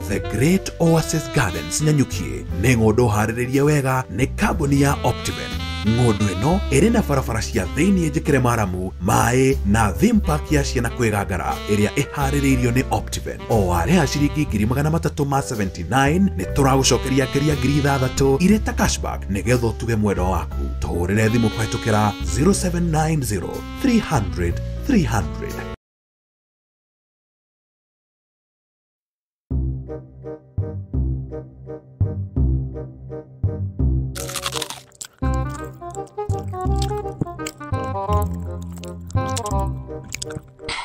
The Great Oasis Gardens Nanyuki nĩ ng'ũndũ harĩrĩrie wega nĩ kambuni ya Optiven. Ng'ũndũ ĩno ĩrĩ na barabara cia thĩinĩ njĩkĩre maramu, maĩ na theme park ya ciana kwĩgangara ĩrĩa ĩharĩrĩirio nĩ Optiven. O warĩha ciringi 379 nĩ tũragũcokeria ngiria 6,000 irĩ ta cashback nĩgetha ũtuge mwendwa waku. Tũhũrĩre thimũ kũhetũkĩra 0790 300 300.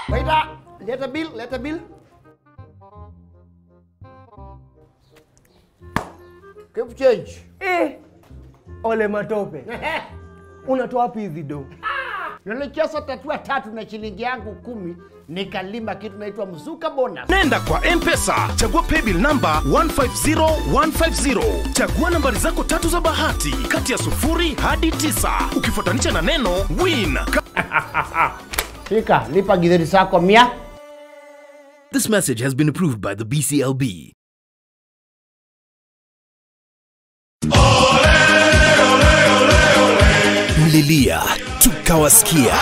Waiter, let a bill, let a bill. Keep change. Eh, ole matope. Unatoa wapi hizi do? Nilicheza tatua tatu na shilingi yangu 10 nikalima kitu naitwa mzuka bonus. Nenda kwa M-Pesa, chagua paybill number 150150. Chagua nambari zako tatu za bahati kati ya 0 hadi 9. Ukifuatanisha na neno win. Fika, lipa githeri sako 100. This message has been approved by the BCLB. Mlilia, tukawasikia.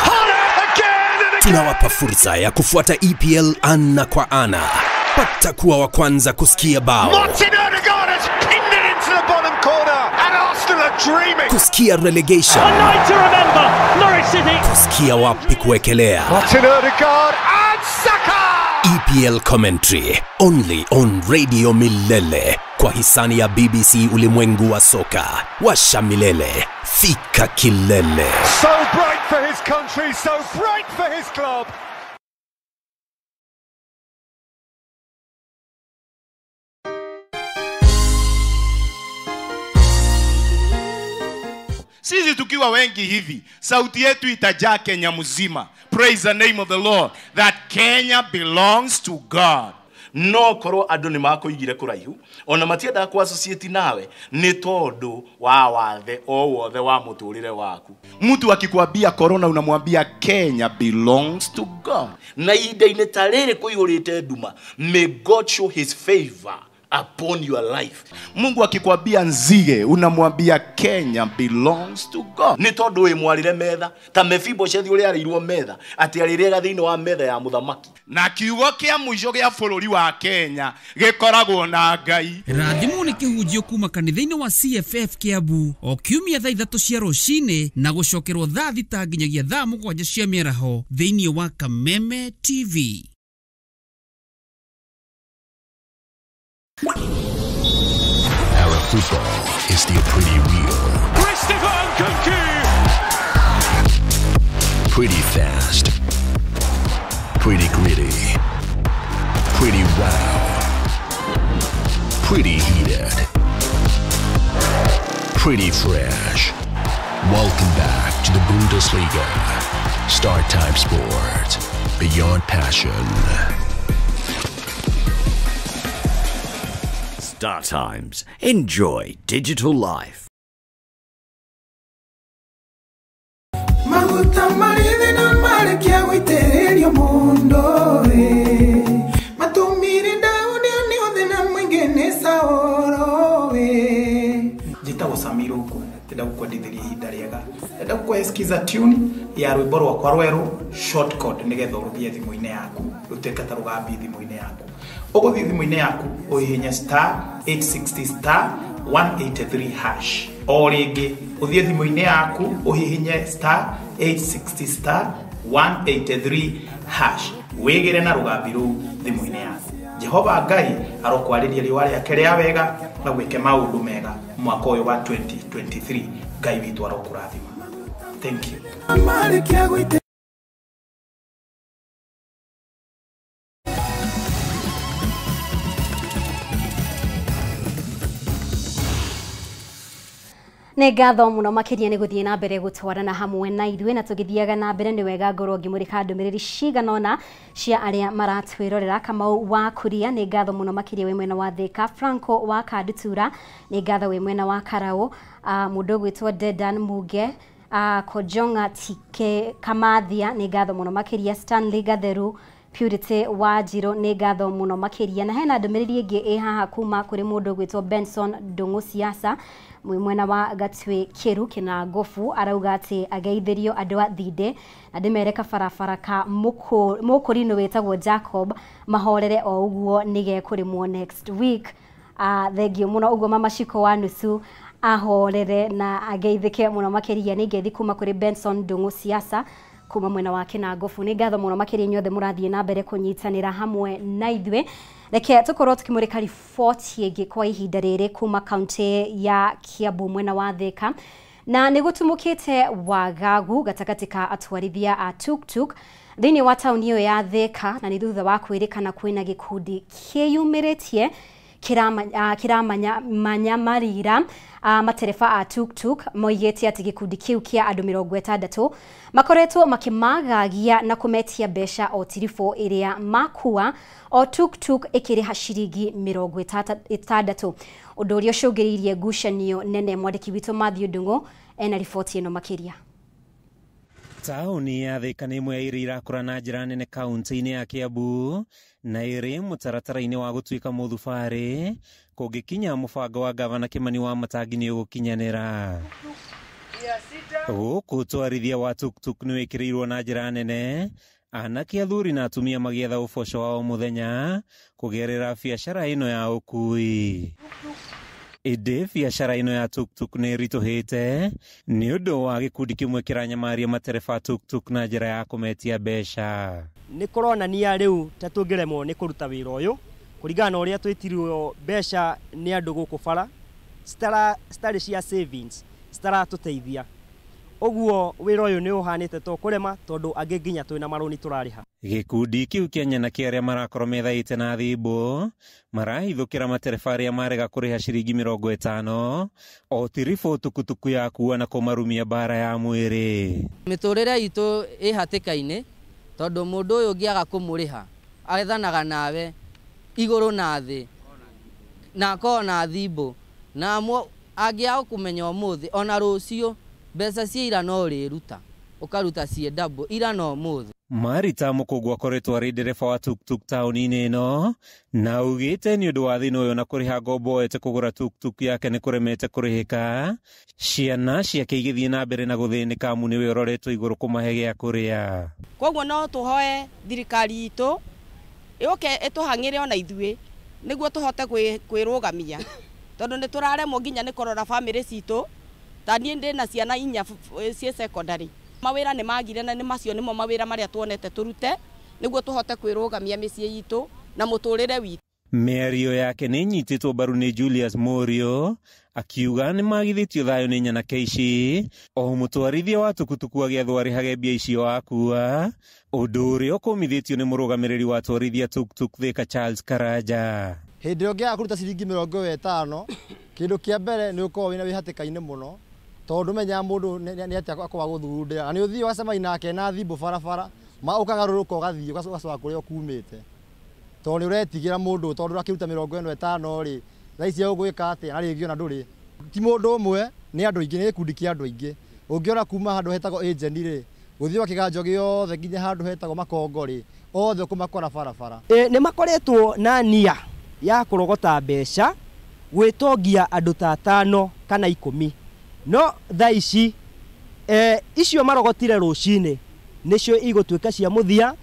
Tunawapa fursa ya kufuata EPL ana kwa ana. Pata kuwa wa kwanza kusikia bao. Martin Odegaard has pinned it into the bottom corner and Arsenal are dreaming. Kusikia relegation. A night to remember, Norwich City. Kusikia wapi kuwekelea. Martin Odegaard and Saka. EPL commentary only on Radio Milele kwa hisani ya BBC ulimwengu wa soka. Washa milele, fika kilele. So bright for his country, so bright for his club. Sisi tukiwa wengi hivi, sauti yetu itajaa Kenya mzima. Praise the name of the Lord, that Kenya belongs to God. No korwo andu ni makuigire kuraihu ona matiendaga ku associate nawe ni tondu wa wathe o wothe wa muturire waku. Mtu akikwambia corona unamwambia Kenya belongs to God. Na ihinda-inĩ ta rĩrĩ kũihũrĩte nduma, may God show his favor upon your life. Mungu akikwambia nzige, unamwambia Kenya belongs to God. Nĩ tondũ wĩ mwarĩre metha ta Mefiboshethi ũrĩa arĩirwo metha atĩ arĩrĩaga thĩinĩ wa metha ya mũthamaki. Na kiugo kĩa mũico gĩa bũrũri wa Kenya gĩkoragwo na Ngai. Rathimwo nĩ kĩhunjio kuma kanitha-inĩ wa CFF Kiambu o kiumia thaa 3 cia rũcinĩ na gũcokerwo thaa 6 nginyagia thaa 7 cia mĩaraho thĩinĩ wa Kameme TV. Our football is still pretty real. Christopher Nkunku! Pretty fast. Pretty gritty. Pretty wild. Pretty heated. Pretty fresh. Welcome back to the Bundesliga. Star Time Sport. Beyond passion. Star Times. Enjoy digital life. Maguta marithi na marekia gwitĩrĩrio mũndũ ĩ matumire Daudi nĩ othe na mũingĩ nĩ Saũlũ ĩ. Njĩtagwo Samir Oku, ndĩrenda gũkwendithĩria ihinda rĩega, ndĩrenda gũkũhe skiza tune ya rwĩmbo rwakwa rwerũ short code nĩgetha ũrũthie thimũ-inĩ yaku rũtuĩke ta rũgambi thimũ-inĩ yaku. Ũgũthiĩ thimũ-inĩ yaku ũhihinye star 860 star 183 hash. O rĩngĩ ũthiĩ thimũ-inĩ yaku ũhihinye star 860 star 183 hash wĩgĩre na rũgambi rũu thimũ-inĩ yaku. Jehova Ngai arokwarĩria riũa rĩake rĩa wega na gwĩke maũndũ mega mwaka ũyũ wa 2023. Ngai witũ arokũrathima. Thank you. Nĩ ngatho mũno makĩria nĩ gũthiĩ na mbere gũtwarana hamwe na ithuĩ na tũgĩthiaga na mbere nĩ wega ngorwo ngĩmũrĩka ndũmĩrĩri cigana ũna cia arĩa maratwĩrorera. Kamau wa Kuria nĩ ngatho mũno makĩria wĩ mwena wa Thika. Franco wa Kandutura nĩ ngatho wĩ mwena wa Karau. Mũndũ ũgwĩtwo Dedan Muge, Kojonga Tike Kamathia nĩ ngatho mũno makĩria. Stanley Gatheru, Purity Wanjiru nĩ ngatho mũno makĩria. Na hena ndũmĩrĩri ĩngĩ ĩ haha kuma kũrĩ mũndũ ũgwĩtwo Benson Ndung'u Siasa mwena wa Gatwe Kĩru Kĩnangobu, arauga atĩ ageithĩrio andũ a Thinde na ndĩmere kabarabara ka mũkũrinũ wĩtagwo Jacob mahorere o ũguo nĩgekũrĩmwo next week. Thengio mũno ũguo mama Shiko wa nusu ahorere na ageithĩke mũno makĩria. Nĩ ngeithi kuma kũrĩ Benson Ndung'u Siasa kuma mwena wa Kĩnangobu. Nĩ ngatho mũno makĩria inyuothe mũrathiĩ na mbere kũnyitanĩra hamwe na ithuĩ. Reke tũkorwo tũkĩmũrĩka riboti ĩngĩ kwa ihinda rĩrĩ kuma kaunti ya Kiambu mwena wa Thika, na nĩ gũtumũkĩte wagagu gatagatĩ ka atwarithia a tuk-tuk thĩinĩ wa taũni ĩyo ya Thika, na nĩ thutha wa kwĩrĩkana kwĩna gĩkundi kĩyumĩrĩtie kiramanya marira matereba a tuk-tuk moigĩte atĩ gĩkundi kĩu kĩa andũ 60 makoretwo makĩmagagia na kũmetia mbeca o tiribũ ĩrĩa makua o tuk-tuk ĩkĩrĩha ciringi 60, ũndũ ũrĩa ũcũngĩrĩirie ngucanio nene. Mwandĩki witũ Matthew Ndung'u ena riboti ĩno makĩria. Taũni ya Thika nĩ ĩmwe ya iria irakũra na njĩra nene kaunti-inĩ ya Kiambu na ĩrĩ mũtaratara-inĩ wa gũtuĩka mũthubarĩ kũngĩkinya mũbango wa gavana Kimani wa Matangi nĩ ũgũkinyanĩra. Gũkũ ũtwarithia wa tuk-tuk nĩ wĩkĩrĩirwo na njĩra nene, anake athuri na atumia magĩetha ũboco wa o mũthenya kũgerera biacara ĩno ya ũkui. Ĩndĩ biacara ĩno ya tuk-tuk nĩ ĩritũhĩte nĩ ũndũ wa gĩkundi kĩmwe kĩranyamaria matereba tuk-tuk na njĩra ya kũmetia mbeca. Nĩ kũronania rĩu ta tũngĩremwo nĩ kũruta wĩra ũyũ kũringana na ũrĩa twĩtirwo mbeca nĩ andũ gũkũ bara citarĩ cia savings citaratũteithia. Ũguo wĩra ũyũ nĩ ũhanĩte to kũrema tondũ angĩ nginya twĩna marũni tũrarĩha. Gĩkundi kĩu kĩa nyanake arĩa marakorwo methaĩte na thimbo marahithũkĩra matereba arĩa marega kũrĩha ciringi 50 o tiribũ tukutuku ya kuua na kũmarumia mbara ya mwĩrĩ. Mĩtũrĩre itũ ĩ hatĩka-inĩ tondũ mũndũ ũyũ ũngĩaga kũmũrĩha arethanaga nawe igũrũ na thĩ na akorwo na thimbo na angĩaga kũmenya ũmũthĩ ona rũciũ mbeca cia ira no ũrĩruta ũkaruta ciĩ double ira no ũmũthĩ. Marita Mũkũngũ akoretwo arĩ ndereba wa tuktuk taũni-inĩ ĩno na augĩte nĩ ũndũ wa thĩna ũyũ na kũrĩha ngombo oete kũgũra tuktuk yake nĩ kũremete kũrĩhĩka, ciana ciake igĩthiĩ na mbere na gũthĩnĩka amu nĩwe ũroretwo igũrũ kũmahe gĩa kũrĩa. Koguo no tũhoe thirikari itũ yũke ĩtũhang'ĩre ona ithuĩ nĩguo tũhote kwĩrũgamia, tondũ nĩ tũraremwo nginya nĩ kũrora bamĩrĩ citũ. Ta niĩ ndĩ na ciana 4 ciĩ secondary. Mawĩra nĩ magire na nĩ macio nĩmo mawĩra marĩa tuonete tũrute nĩguo tũhote kwĩrũgamia mĩciĩ itũ na mũtũrĩre witũ. Mĩario yake nĩ ĩnyitĩtwo mbaru nĩ Julius Morio akiuga nĩ magithĩtio thayũ nĩ nyanake ici o mũtwarithia wa tukutuku agĩathwo arĩhage mbia icio akua, ũndũ ũrĩa ũkũmithĩtio nĩ mũrũgamĩrĩri wa atwarithia tuktuk Thika Charles Karanja. Hĩndĩ ĩrĩa ũngĩaga kũruta ciringi 50 kĩndũ kĩa mbere nĩ ũkoragwo wĩna wĩhatĩka-inĩ mũno, tondũ ndũmenyaga mũndũ nĩ atĩa akoragwo gũthugundĩra, na nĩ ũthiĩ ũgacemania nake na thimũ barabara ma ũkagarũrũka ũgathiĩ ũgacoka kũrĩa ũkumĩte, tondũ nĩ ũretigĩra mũndũ, tondũ akĩruta 45 rĩ thaa ici egũgwĩka atĩa na rĩngĩ ona ndũrĩ. Ti mũndũ ũmwe, nĩ andũ aingĩ, nĩ gĩkundi kĩa andũ aingĩ. Ũngĩona kuma handũ hetagwo agent rĩ, gũthiĩ gwa kĩganjo gĩothe nginya handũ hetagwo Makongo rĩ, othe ũkũmakora barabara. Nĩ makoretwo na nia ya kũrogota mbeca gwĩtongia andũ ta 5 kana 10, no thaa ici icio marogotire rũcinĩ nĩcio igũtuĩka cia mũthia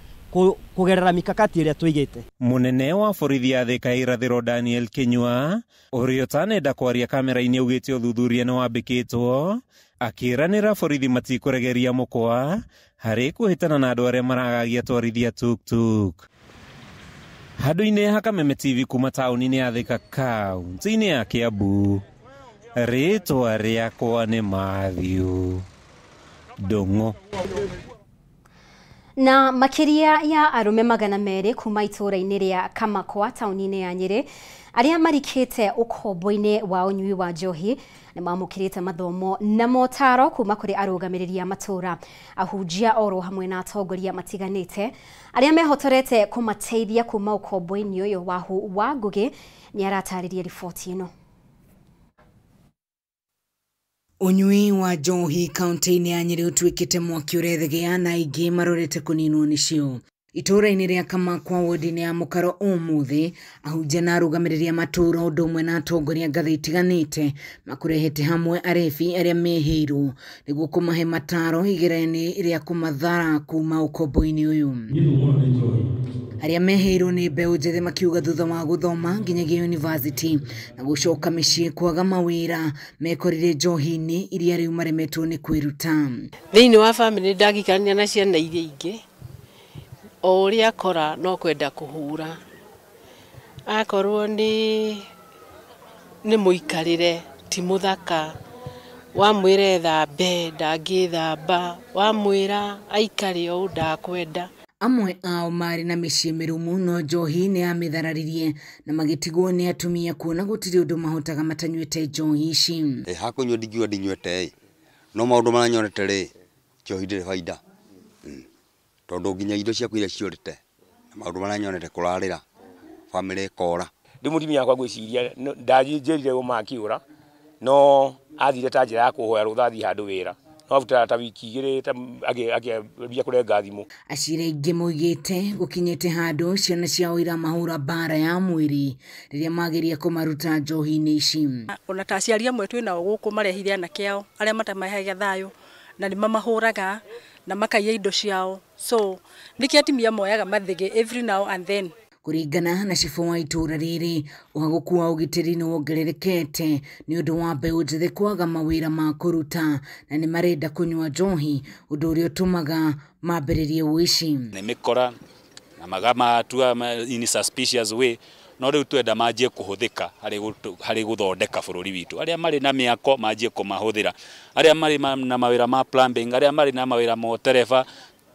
kũgerera mikakati ĩrĩa tũigĩte. Mũnene wa borithi ya Thika irathĩro Daniel Kinyua ũrĩa ũtanenda kwaria kamera-inĩ augĩte ũthuthuria nĩ wambĩkĩtwo, akĩranĩra borithi matikũregeria mũkwa harĩ kũhĩtana na andũ arĩa maragagia atwarithia tuktuk. Handũ-inĩ ha Kameme TV kuma taũni-inĩ ya Thika kaũntĩ-inĩ ya Kiambu, rĩtwa rĩakwa nĩ Matthew Ndung'u. Na makĩria ya arũme 200 kuma itũũra-inĩ rĩa Kamakwa taũni-inĩ ya Nyĩrĩ arĩa marikĩte ũkombo-inĩ wa ũnyui wa njohi nĩ mamũkĩrĩte mathomo na motaro kuma kũrĩ arũgamĩrĩri a matũũra, ahunjia oro hamwe na atongoria matiganĩte arĩa mehotorete kũmateithia kuma ũkombo-inĩ ũyũ. Wahu wa Ngũgĩ nĩ aratarĩria riboti ĩno. Ũnyui wa njohi kaunti-inĩ ya Nyĩrĩ ũtuĩkĩte mwaki ũrethegea na aingĩ marorete kũninwo nĩcio. Itũũra-inĩ rĩa Kamakwa wodi-inĩ ya Mũkaro ũmũthĩ, ahunjia na arũgamĩrĩri a matũũra ũndũ ũmwe na atongoria ngathĩ itiganĩte makũrehete hamwe arebi arĩa mehĩirwo nĩguo kũmahe mataro igeranio rĩa kũmathara kuma ũkombo-inĩ ũyũ. Arĩa mehĩirwo nĩ mbeũ njĩthĩ makiuga thutha wa gũthoma nginyagia university na gũcoka mĩciĩ kwaga mawĩra mekorire njohi-inĩ iria rĩu maremetwo nĩ kwĩruta. Thĩinĩ wa bamĩrĩ ndangĩikarania na ciana iria ingĩ, o ũrĩa akora no kwenda kũhũra, akorwo nĩ mũikarĩre ti mũthaka, wamwĩra ethambe ndangĩthamba, wamwĩra aikare ũũ ndakwenda. Amwe ao marĩ na mĩciĩ mĩrũmu no njohi nĩ yamĩthararirie na magĩtigwo nĩ atumia kuona gũtirĩ ũndũ mahotaga matanyuĩte njohi ici. Hakũnyua ndingiuga ndinyuĩte, no maũndũ marĩa nyonete rĩ, njohi ndĩrĩ baida, tondũ nginya indo ciaku iria ciũrĩte na maũndũ marĩa nyonete kũrarĩra bamĩrĩ ĩkora. Rĩu mũtumia wakwa ngwĩciria ndanjĩrire ũma akĩũra, no athire ta njĩra ya kũhoya rũtha athiĩ handũ wĩra, no abuta ta wiki 2 akĩambia kũrenga thimũ. Acira aingĩ moigĩte gũkinyĩte handũ ciana ciao iramahũra mbara ya mwĩrĩ rĩrĩa mageria kũmaruta njohi-inĩ ici. Ona ta aciari amwe twĩ nao gũkũ marehire anake ao arĩa matamaheaga thayũ na nĩ mamahũraga na makaiya indo ciao, so nĩkĩo atumia moyaga mathĩgĩ every now and then. Kũringana na cibũ wa itũũra rĩrĩ, ũhagũku wa ũgitĩri nĩ wongererekete nĩ ũndũ wa mbeũ njĩthĩ kwaga mawĩra ma kũruta na nĩ marenda kũnyua njohi, ũndũ ũrĩa ũtũmaga mambĩrĩrie ũici. Nĩ mĩkora na magamatua in suspicious way, no rĩu twenda manjie kũhũthĩka harĩ gũthondeka bũrũri witũ. Arĩa marĩ na mĩako manjie kũmahũthĩra, arĩa marĩ na mawĩra ma plumbing, arĩa marĩ na mawĩra ma ũtereba,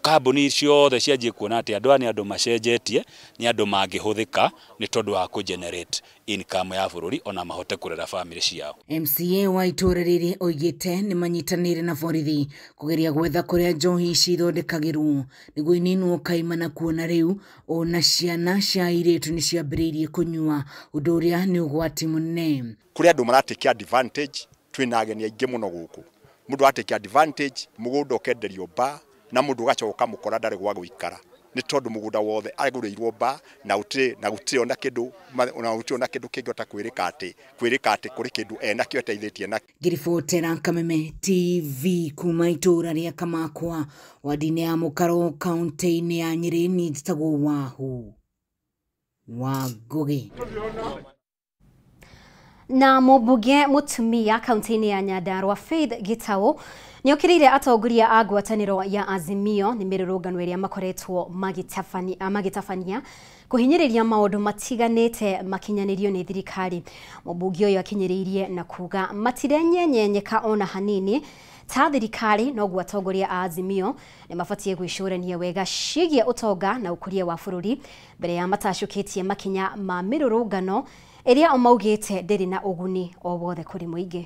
kambuni ciothe cianjie kuona atĩ andũ aya nĩ andũ macenjetie, nĩ andũ mangĩhũthĩka nĩ tondũ wa kũ-generate income ya bũrũri ona mahote kũrera bamĩrĩ ciao. MCA wa itũũra rĩrĩ oigĩte nĩ manyitanĩire na borithi kũgeria gwetha kũrĩa njohi ici ithondekagĩrwo nĩguo ininwo kaimana, kuona rĩu ona ciana cia airĩtu nĩ ciambĩrĩirie kũnyua, ũndũ ũrĩa nĩ ũgwati mũnene. Kũrĩ andũ maratake advantage, twĩna ageni aingĩ mũno gũkũ. Mũndũ aratake advantage, mũgũnda ũkenderio bar, Na mũndũ ũgacoka ũkamũkora ndarĩ gwa gũikara nĩ tondũ mũgũnda wothe agũrĩirwo ba na gũtirĩ ona kĩndũ ona gũtirĩ ona kĩndũ kĩngĩhota kwĩrĩka atĩ kũrĩ kĩndũ enakĩo eteithĩtie nakĩo. Ngĩribotera Kameme TV kuma itũũra rĩa Kamakwa wadi-inĩ ya Mũkaro kaunti-inĩ ya Nyĩrĩ, niĩ njĩtagwo Wahu wa Ngũgĩ. Na mũmbunge mũtumia kaunti-inĩ ya Nyandarua Faith Gitau nĩokĩrĩire atongoria a ngwatanĩro ya Azimio nĩ mĩrũrũngano ĩrĩa makoretwo magĩtabania kũhinyĩrĩria maũndũ matiganĩte makinyanĩrio nĩ thirikari. Mũmbunge ũyũ akinyĩrĩirie na kuga matirenyenyenyeka ona hanini ta thirikari, noguo atongoria a Azimio nĩ mabatiĩ gwĩcũrania wega ciĩgiĩ ũtonga na ũkũria wa bũrũri mbere ya matacũkĩtie makinya ma mĩrũrũngano ĩrĩa maugĩte ndĩrĩ na ũguni o wothe kũrĩ mũingĩ.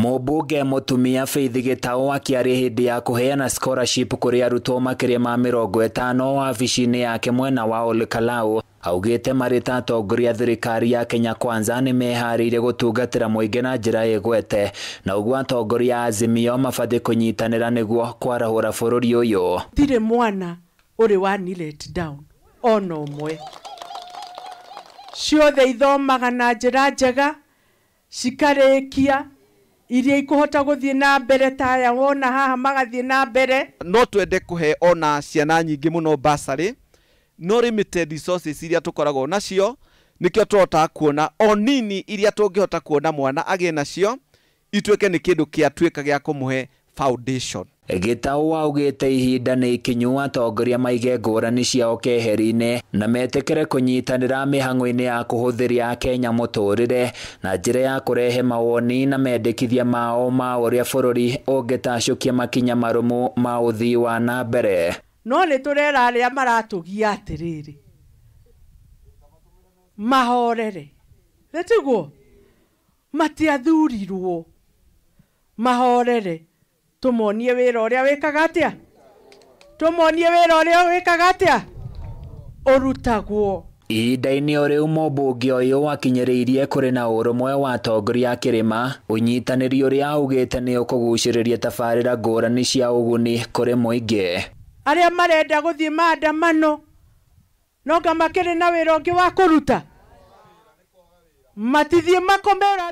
Mũmbunge mũtumia Faith Gitau akĩaria hĩndĩ ya kũheana scholarship kũrĩ arutwo makĩria ma 50 wabici-inĩ yake mwena wa Olkalau augĩte marĩ ta atongoria thirikari ya Kenya Kwanza nĩ meharĩirie gũtungatĩra mũingĩ na njĩra ĩgwete, na ũguo atongoria a Azimio mabatiĩ kũnyitanĩra nĩguo kwarahũra bũrũri ũyũ. Ndirĩ mwana ũrĩ wa ni let down ona ũmwe, ciothe ithomaga na njĩra njega cikarĩkia iria ikuhota gũthiĩ na mbere ta aya wona haha magathiĩ na mbere. No twende kũhe ona ciana nyingĩ mũno bursary, no limited resources iria tũkoragwo nacio nĩkĩo tũhotaga kuona o nini iria tũngĩhota kuona mwana agĩe nacio ituĩke nĩ kĩndũ kĩatuĩka gĩa kũmũhe foundation. Gitau augĩte ihinda nĩ ikinyu atongoria maige ngũrani ciao keheri-inĩ na metĩkĩre kũnyitanĩra mĩhang'o-inĩ ya kũhũthĩria Akenya mũtũrĩre na njĩra ya kũrehe mawoni na mendekithia mao ma ũrĩa bũrũri ũngĩtacũkia makinya marũmu ma ũthii wa na mbere. No nĩ tũrera arĩa maratũgia atĩrĩrĩ mahorere, nĩtiguo matiathurirwo, mahorere tũmonie wĩra ũrĩa wĩkaga atĩa, tũmonie wĩra ũrĩa wĩkaga atĩa ũrutagwo. Ihinda-inĩ o rĩu mũmbunge ũyũ akinyĩrĩirie kũrĩ na ũrũmwe wa atongoria a kĩrĩma, ũnyitanĩri ũrĩa augĩte nĩ ũkũgucĩrĩria tabarĩra ngũrani cia ũguni kũrĩ mũingĩ. Arĩa marenda gũthiĩ maandamano no nga makĩrĩ na wĩra ũngĩ wa kũruta, matithiĩ makomera.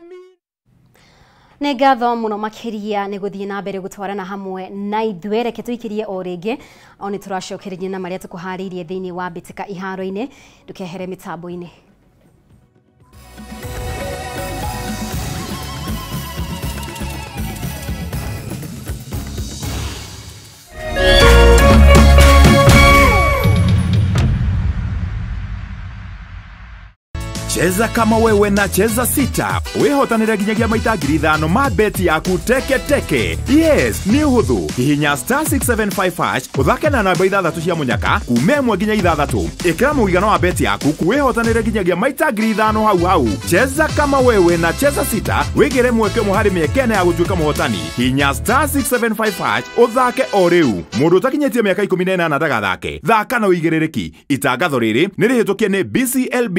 Nĩ ngatho mũno makĩria nĩ gũthiĩ na mbere gũtwarana hamwe na ithuĩ. Reke tũikĩrie o rĩngĩ o nĩ tũracokereria na marĩa tũkũharĩirie thĩinĩ wa mbĩtĩka iharo-inĩ. Ndũkehere mĩtambo-inĩ. Cheza kama wewe na Cheza Sita. Wĩhotanĩre nginyagia maita 5,000 ma beti yaku teke teke. Yes, nĩ ũhũthũ. Hihinya star 675 hash ũthake na namba 6 cia mũnyaka kuma 1 nginya 6. Ĩkĩra mũigana wa beti yaku wĩhotanĩre nginyagia maita 5,000 hau hau. Cheza kama wewe na Cheza Sita wĩgĩre mweke ũmwe harĩ mĩeke ĩna ya gũtuĩka mũhotani. Hihinya star 675 hash ũthake o rĩu. Mũndũ ũtakinyĩtie mĩaka 18 ndagathake. Thaka na ũigĩrĩrĩki. Itangatho rĩrĩ nĩ rĩhĩtũkie nĩ BCLB.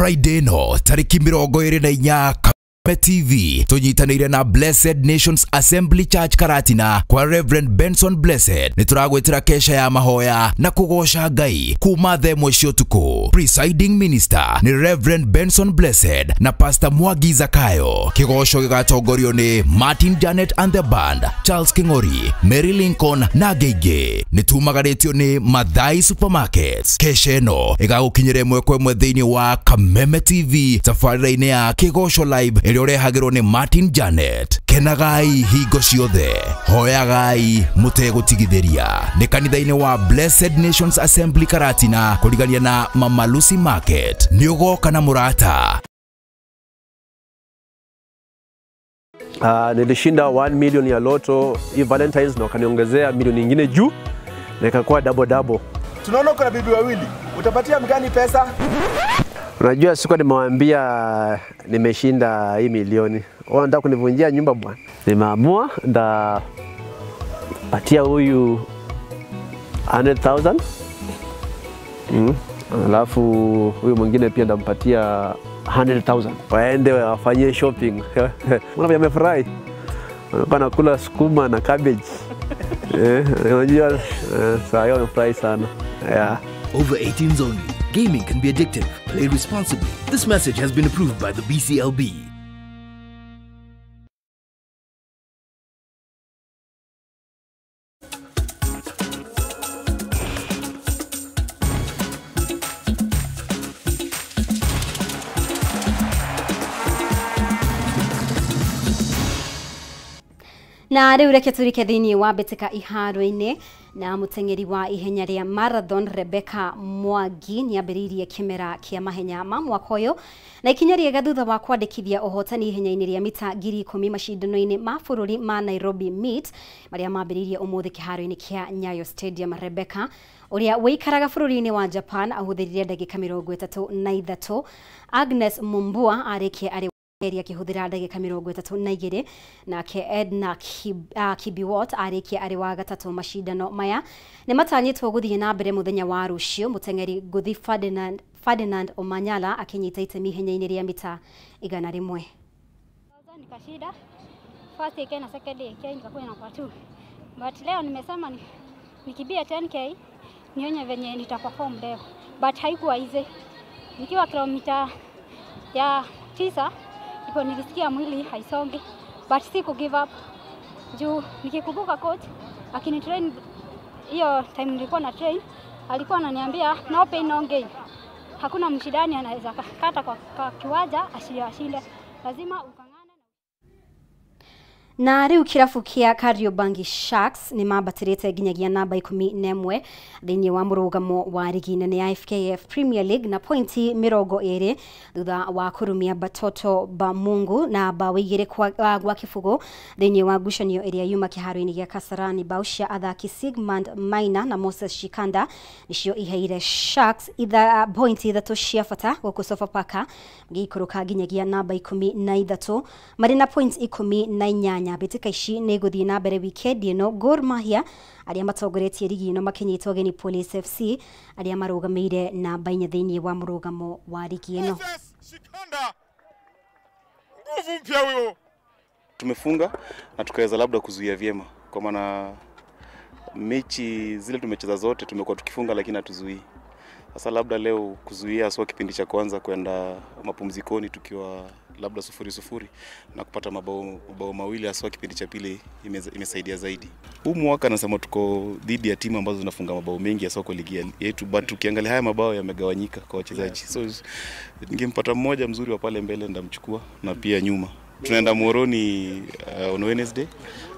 Friday no tariki 24 Kameme TV tunyitanĩire na Blessed Nations Assembly Church Karatina kwa Reverend Benson Blessed nĩ tũragwĩtĩra kesha ya mahoya na kũgoca Ngai kuma thaa ĩmwe cia ũtukũ. Presiding Minister ni Reverend Benson Blessed na Pastor Mwangi Zakayo. Kĩgoco gĩgatongorio nĩ Martin Janet and the Band, Charles King'ori, Mary Lincoln na Ngĩingĩ. Nĩ tumagarĩtio nĩ Mathai Supermarkets. Kesha ĩno ĩgagũkinyĩra ĩmwe kwa ĩmwe thĩinĩ wa Kameme TV tabarĩra-inĩ ya Kĩgoco Live ĩrĩa ũrehagĩrwo nĩ Martin Janet. Kenagai hingo ciothe, hoyagai mũtegũtigithĩria. Nĩ kanitha-inĩ wa Blessed Nations Assembly Karatina kũrigania na Mama Lucy Market. Nĩ ũgoka na mũrata. Nilishinda 1 million ya loto hii Valentine's na wakaniongezea milioni nyingine juu na ikakuwa double double. Tunaona kuna bibi wawili, utapatia mgani pesa? Unajua siku nimewaambia nimeshinda hii milioni. Wao wanataka kunivunjia nyumba bwana. Nimeamua ndapatia huyu 100,000 Alafu huyu mwingine pia ndampatia 100,000 waende wafanyie shopping. Mbona wamefurahi? Wanakuwa nakula sukuma na cabbage. Unajua saa hiyo wamefurahi sana. Yeah. Over 18s only. Gaming can be addictive. Play responsibly. This message has been approved by the BCLB. Na rĩu reke tũrike thĩinĩ wa mbĩtĩka iharo-inĩ na mũteng'eri wa ihenya rĩa marathon Rebecca Mwangi nĩambĩrĩirie kĩmera kĩa mahenya ma mwaka ũyũ na ikinya rĩega thutha wa kwandĩkithia ũhotani ihenya-inĩ rĩa mita 10,000 macindano-inĩ ma bũrũri ma Nairobi Meet marĩa mambĩrĩirie ũmũthĩ kĩharo-inĩ kĩa Nyayo Stadium. Rebecca ũrĩa wĩikaraga bũrũri-inĩ wa Japan ahũthĩrire ndagĩka 33. Agnes Mumbua arĩkia arĩ area kihuthira ndagika 32 nake Edna Kibiwot arikia ari wa gatatu. Macindano maya ni matanyitwo guthie na mbere muthenya wa rucio. Muteng'eri nguthi Ferdinand Omanyala akinyita itemi ihenya-inĩ rĩa mita 100. Nikashinda first AK na second AK nikakuwa namba 2, but leo nimesema nikimbie 10k nionye venye nitaperform leo, but haikuwa easy. Nikiwa kilomita ya 9 ndipo nilisikia mwili haisongi, but siku give up juu nikikumbuka coach akinitrain hiyo time nilikuwa na train alikuwa ananiambia no pain no gain, hakuna mshindani anaweza kata kwa kiwanja ashinde, lazima ukangane. Na riu kirabu kia Kariobangi Sharks ni mambatirite nginyagia namba 11 thiini wa murugamo wa rigi nene ya FKF Premier League na pointi 20 thutha wa kurumia Batoto ba Mungu na bao 2 gwa kibugo thiini wa ngucanio iria yuma kiharo-ini gia Kasarani. Bao cia athaki Sigmund Maina na Moses Shikanda nicio iheire Sharks pointi 3 cia bata guku Sofapaka magĩikũrũka nginyagia namba 13 marĩ na points 18. Mbĩtĩka ici nĩ igũthiĩ na mbere wikendi ĩno, Gor Mahia arĩa matongoretie rigi ĩno makinyitwo ũgeni Police FC arĩa marũgamĩire namba 4 thĩinĩ wa mũrũgamo wa rigi ĩno. Nguvu mpya huyo. Tumefunga na tukaweza labda kuzuia vyema, kwa maana mechi zile tumecheza zote tumekuwa tukifunga lakini hatuzuii. Sasa labda leo kuzuia sio kipindi cha kwanza kwenda mapumzikoni tukiwa labda 0-0 na kupata mabao mawili haswa kipindi cha pili imesaidia zaidi. Huu mwaka nasema tuko dhidi ya timu ambazo zinafunga mabao mengi haswa kwa ligi yetu, but tukiangalia haya mabao yamegawanyika kwa wachezaji. So ningempata mmoja mzuri wa pale mbele ndamchukua na pia nyuma. Tunaenda Muhoroni on Wednesday,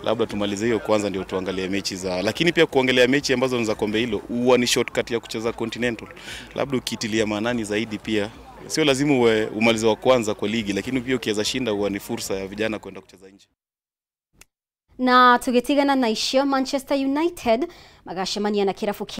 labda tumalize hiyo kwanza ndio tuangalie mechi za, lakini pia kuangalia mechi ambazo ni za kombe hilo huwa ni shortcut ya kucheza Continental. Labda ukitilia maanani zaidi pia sio lazima uwe umalize wa kwanza kwa ligi, lakini pia ukiweza shinda huwa ni fursa ya vijana kwenda kucheza nje. Na tugitigana na icio, Manchester United magacemania na kirabu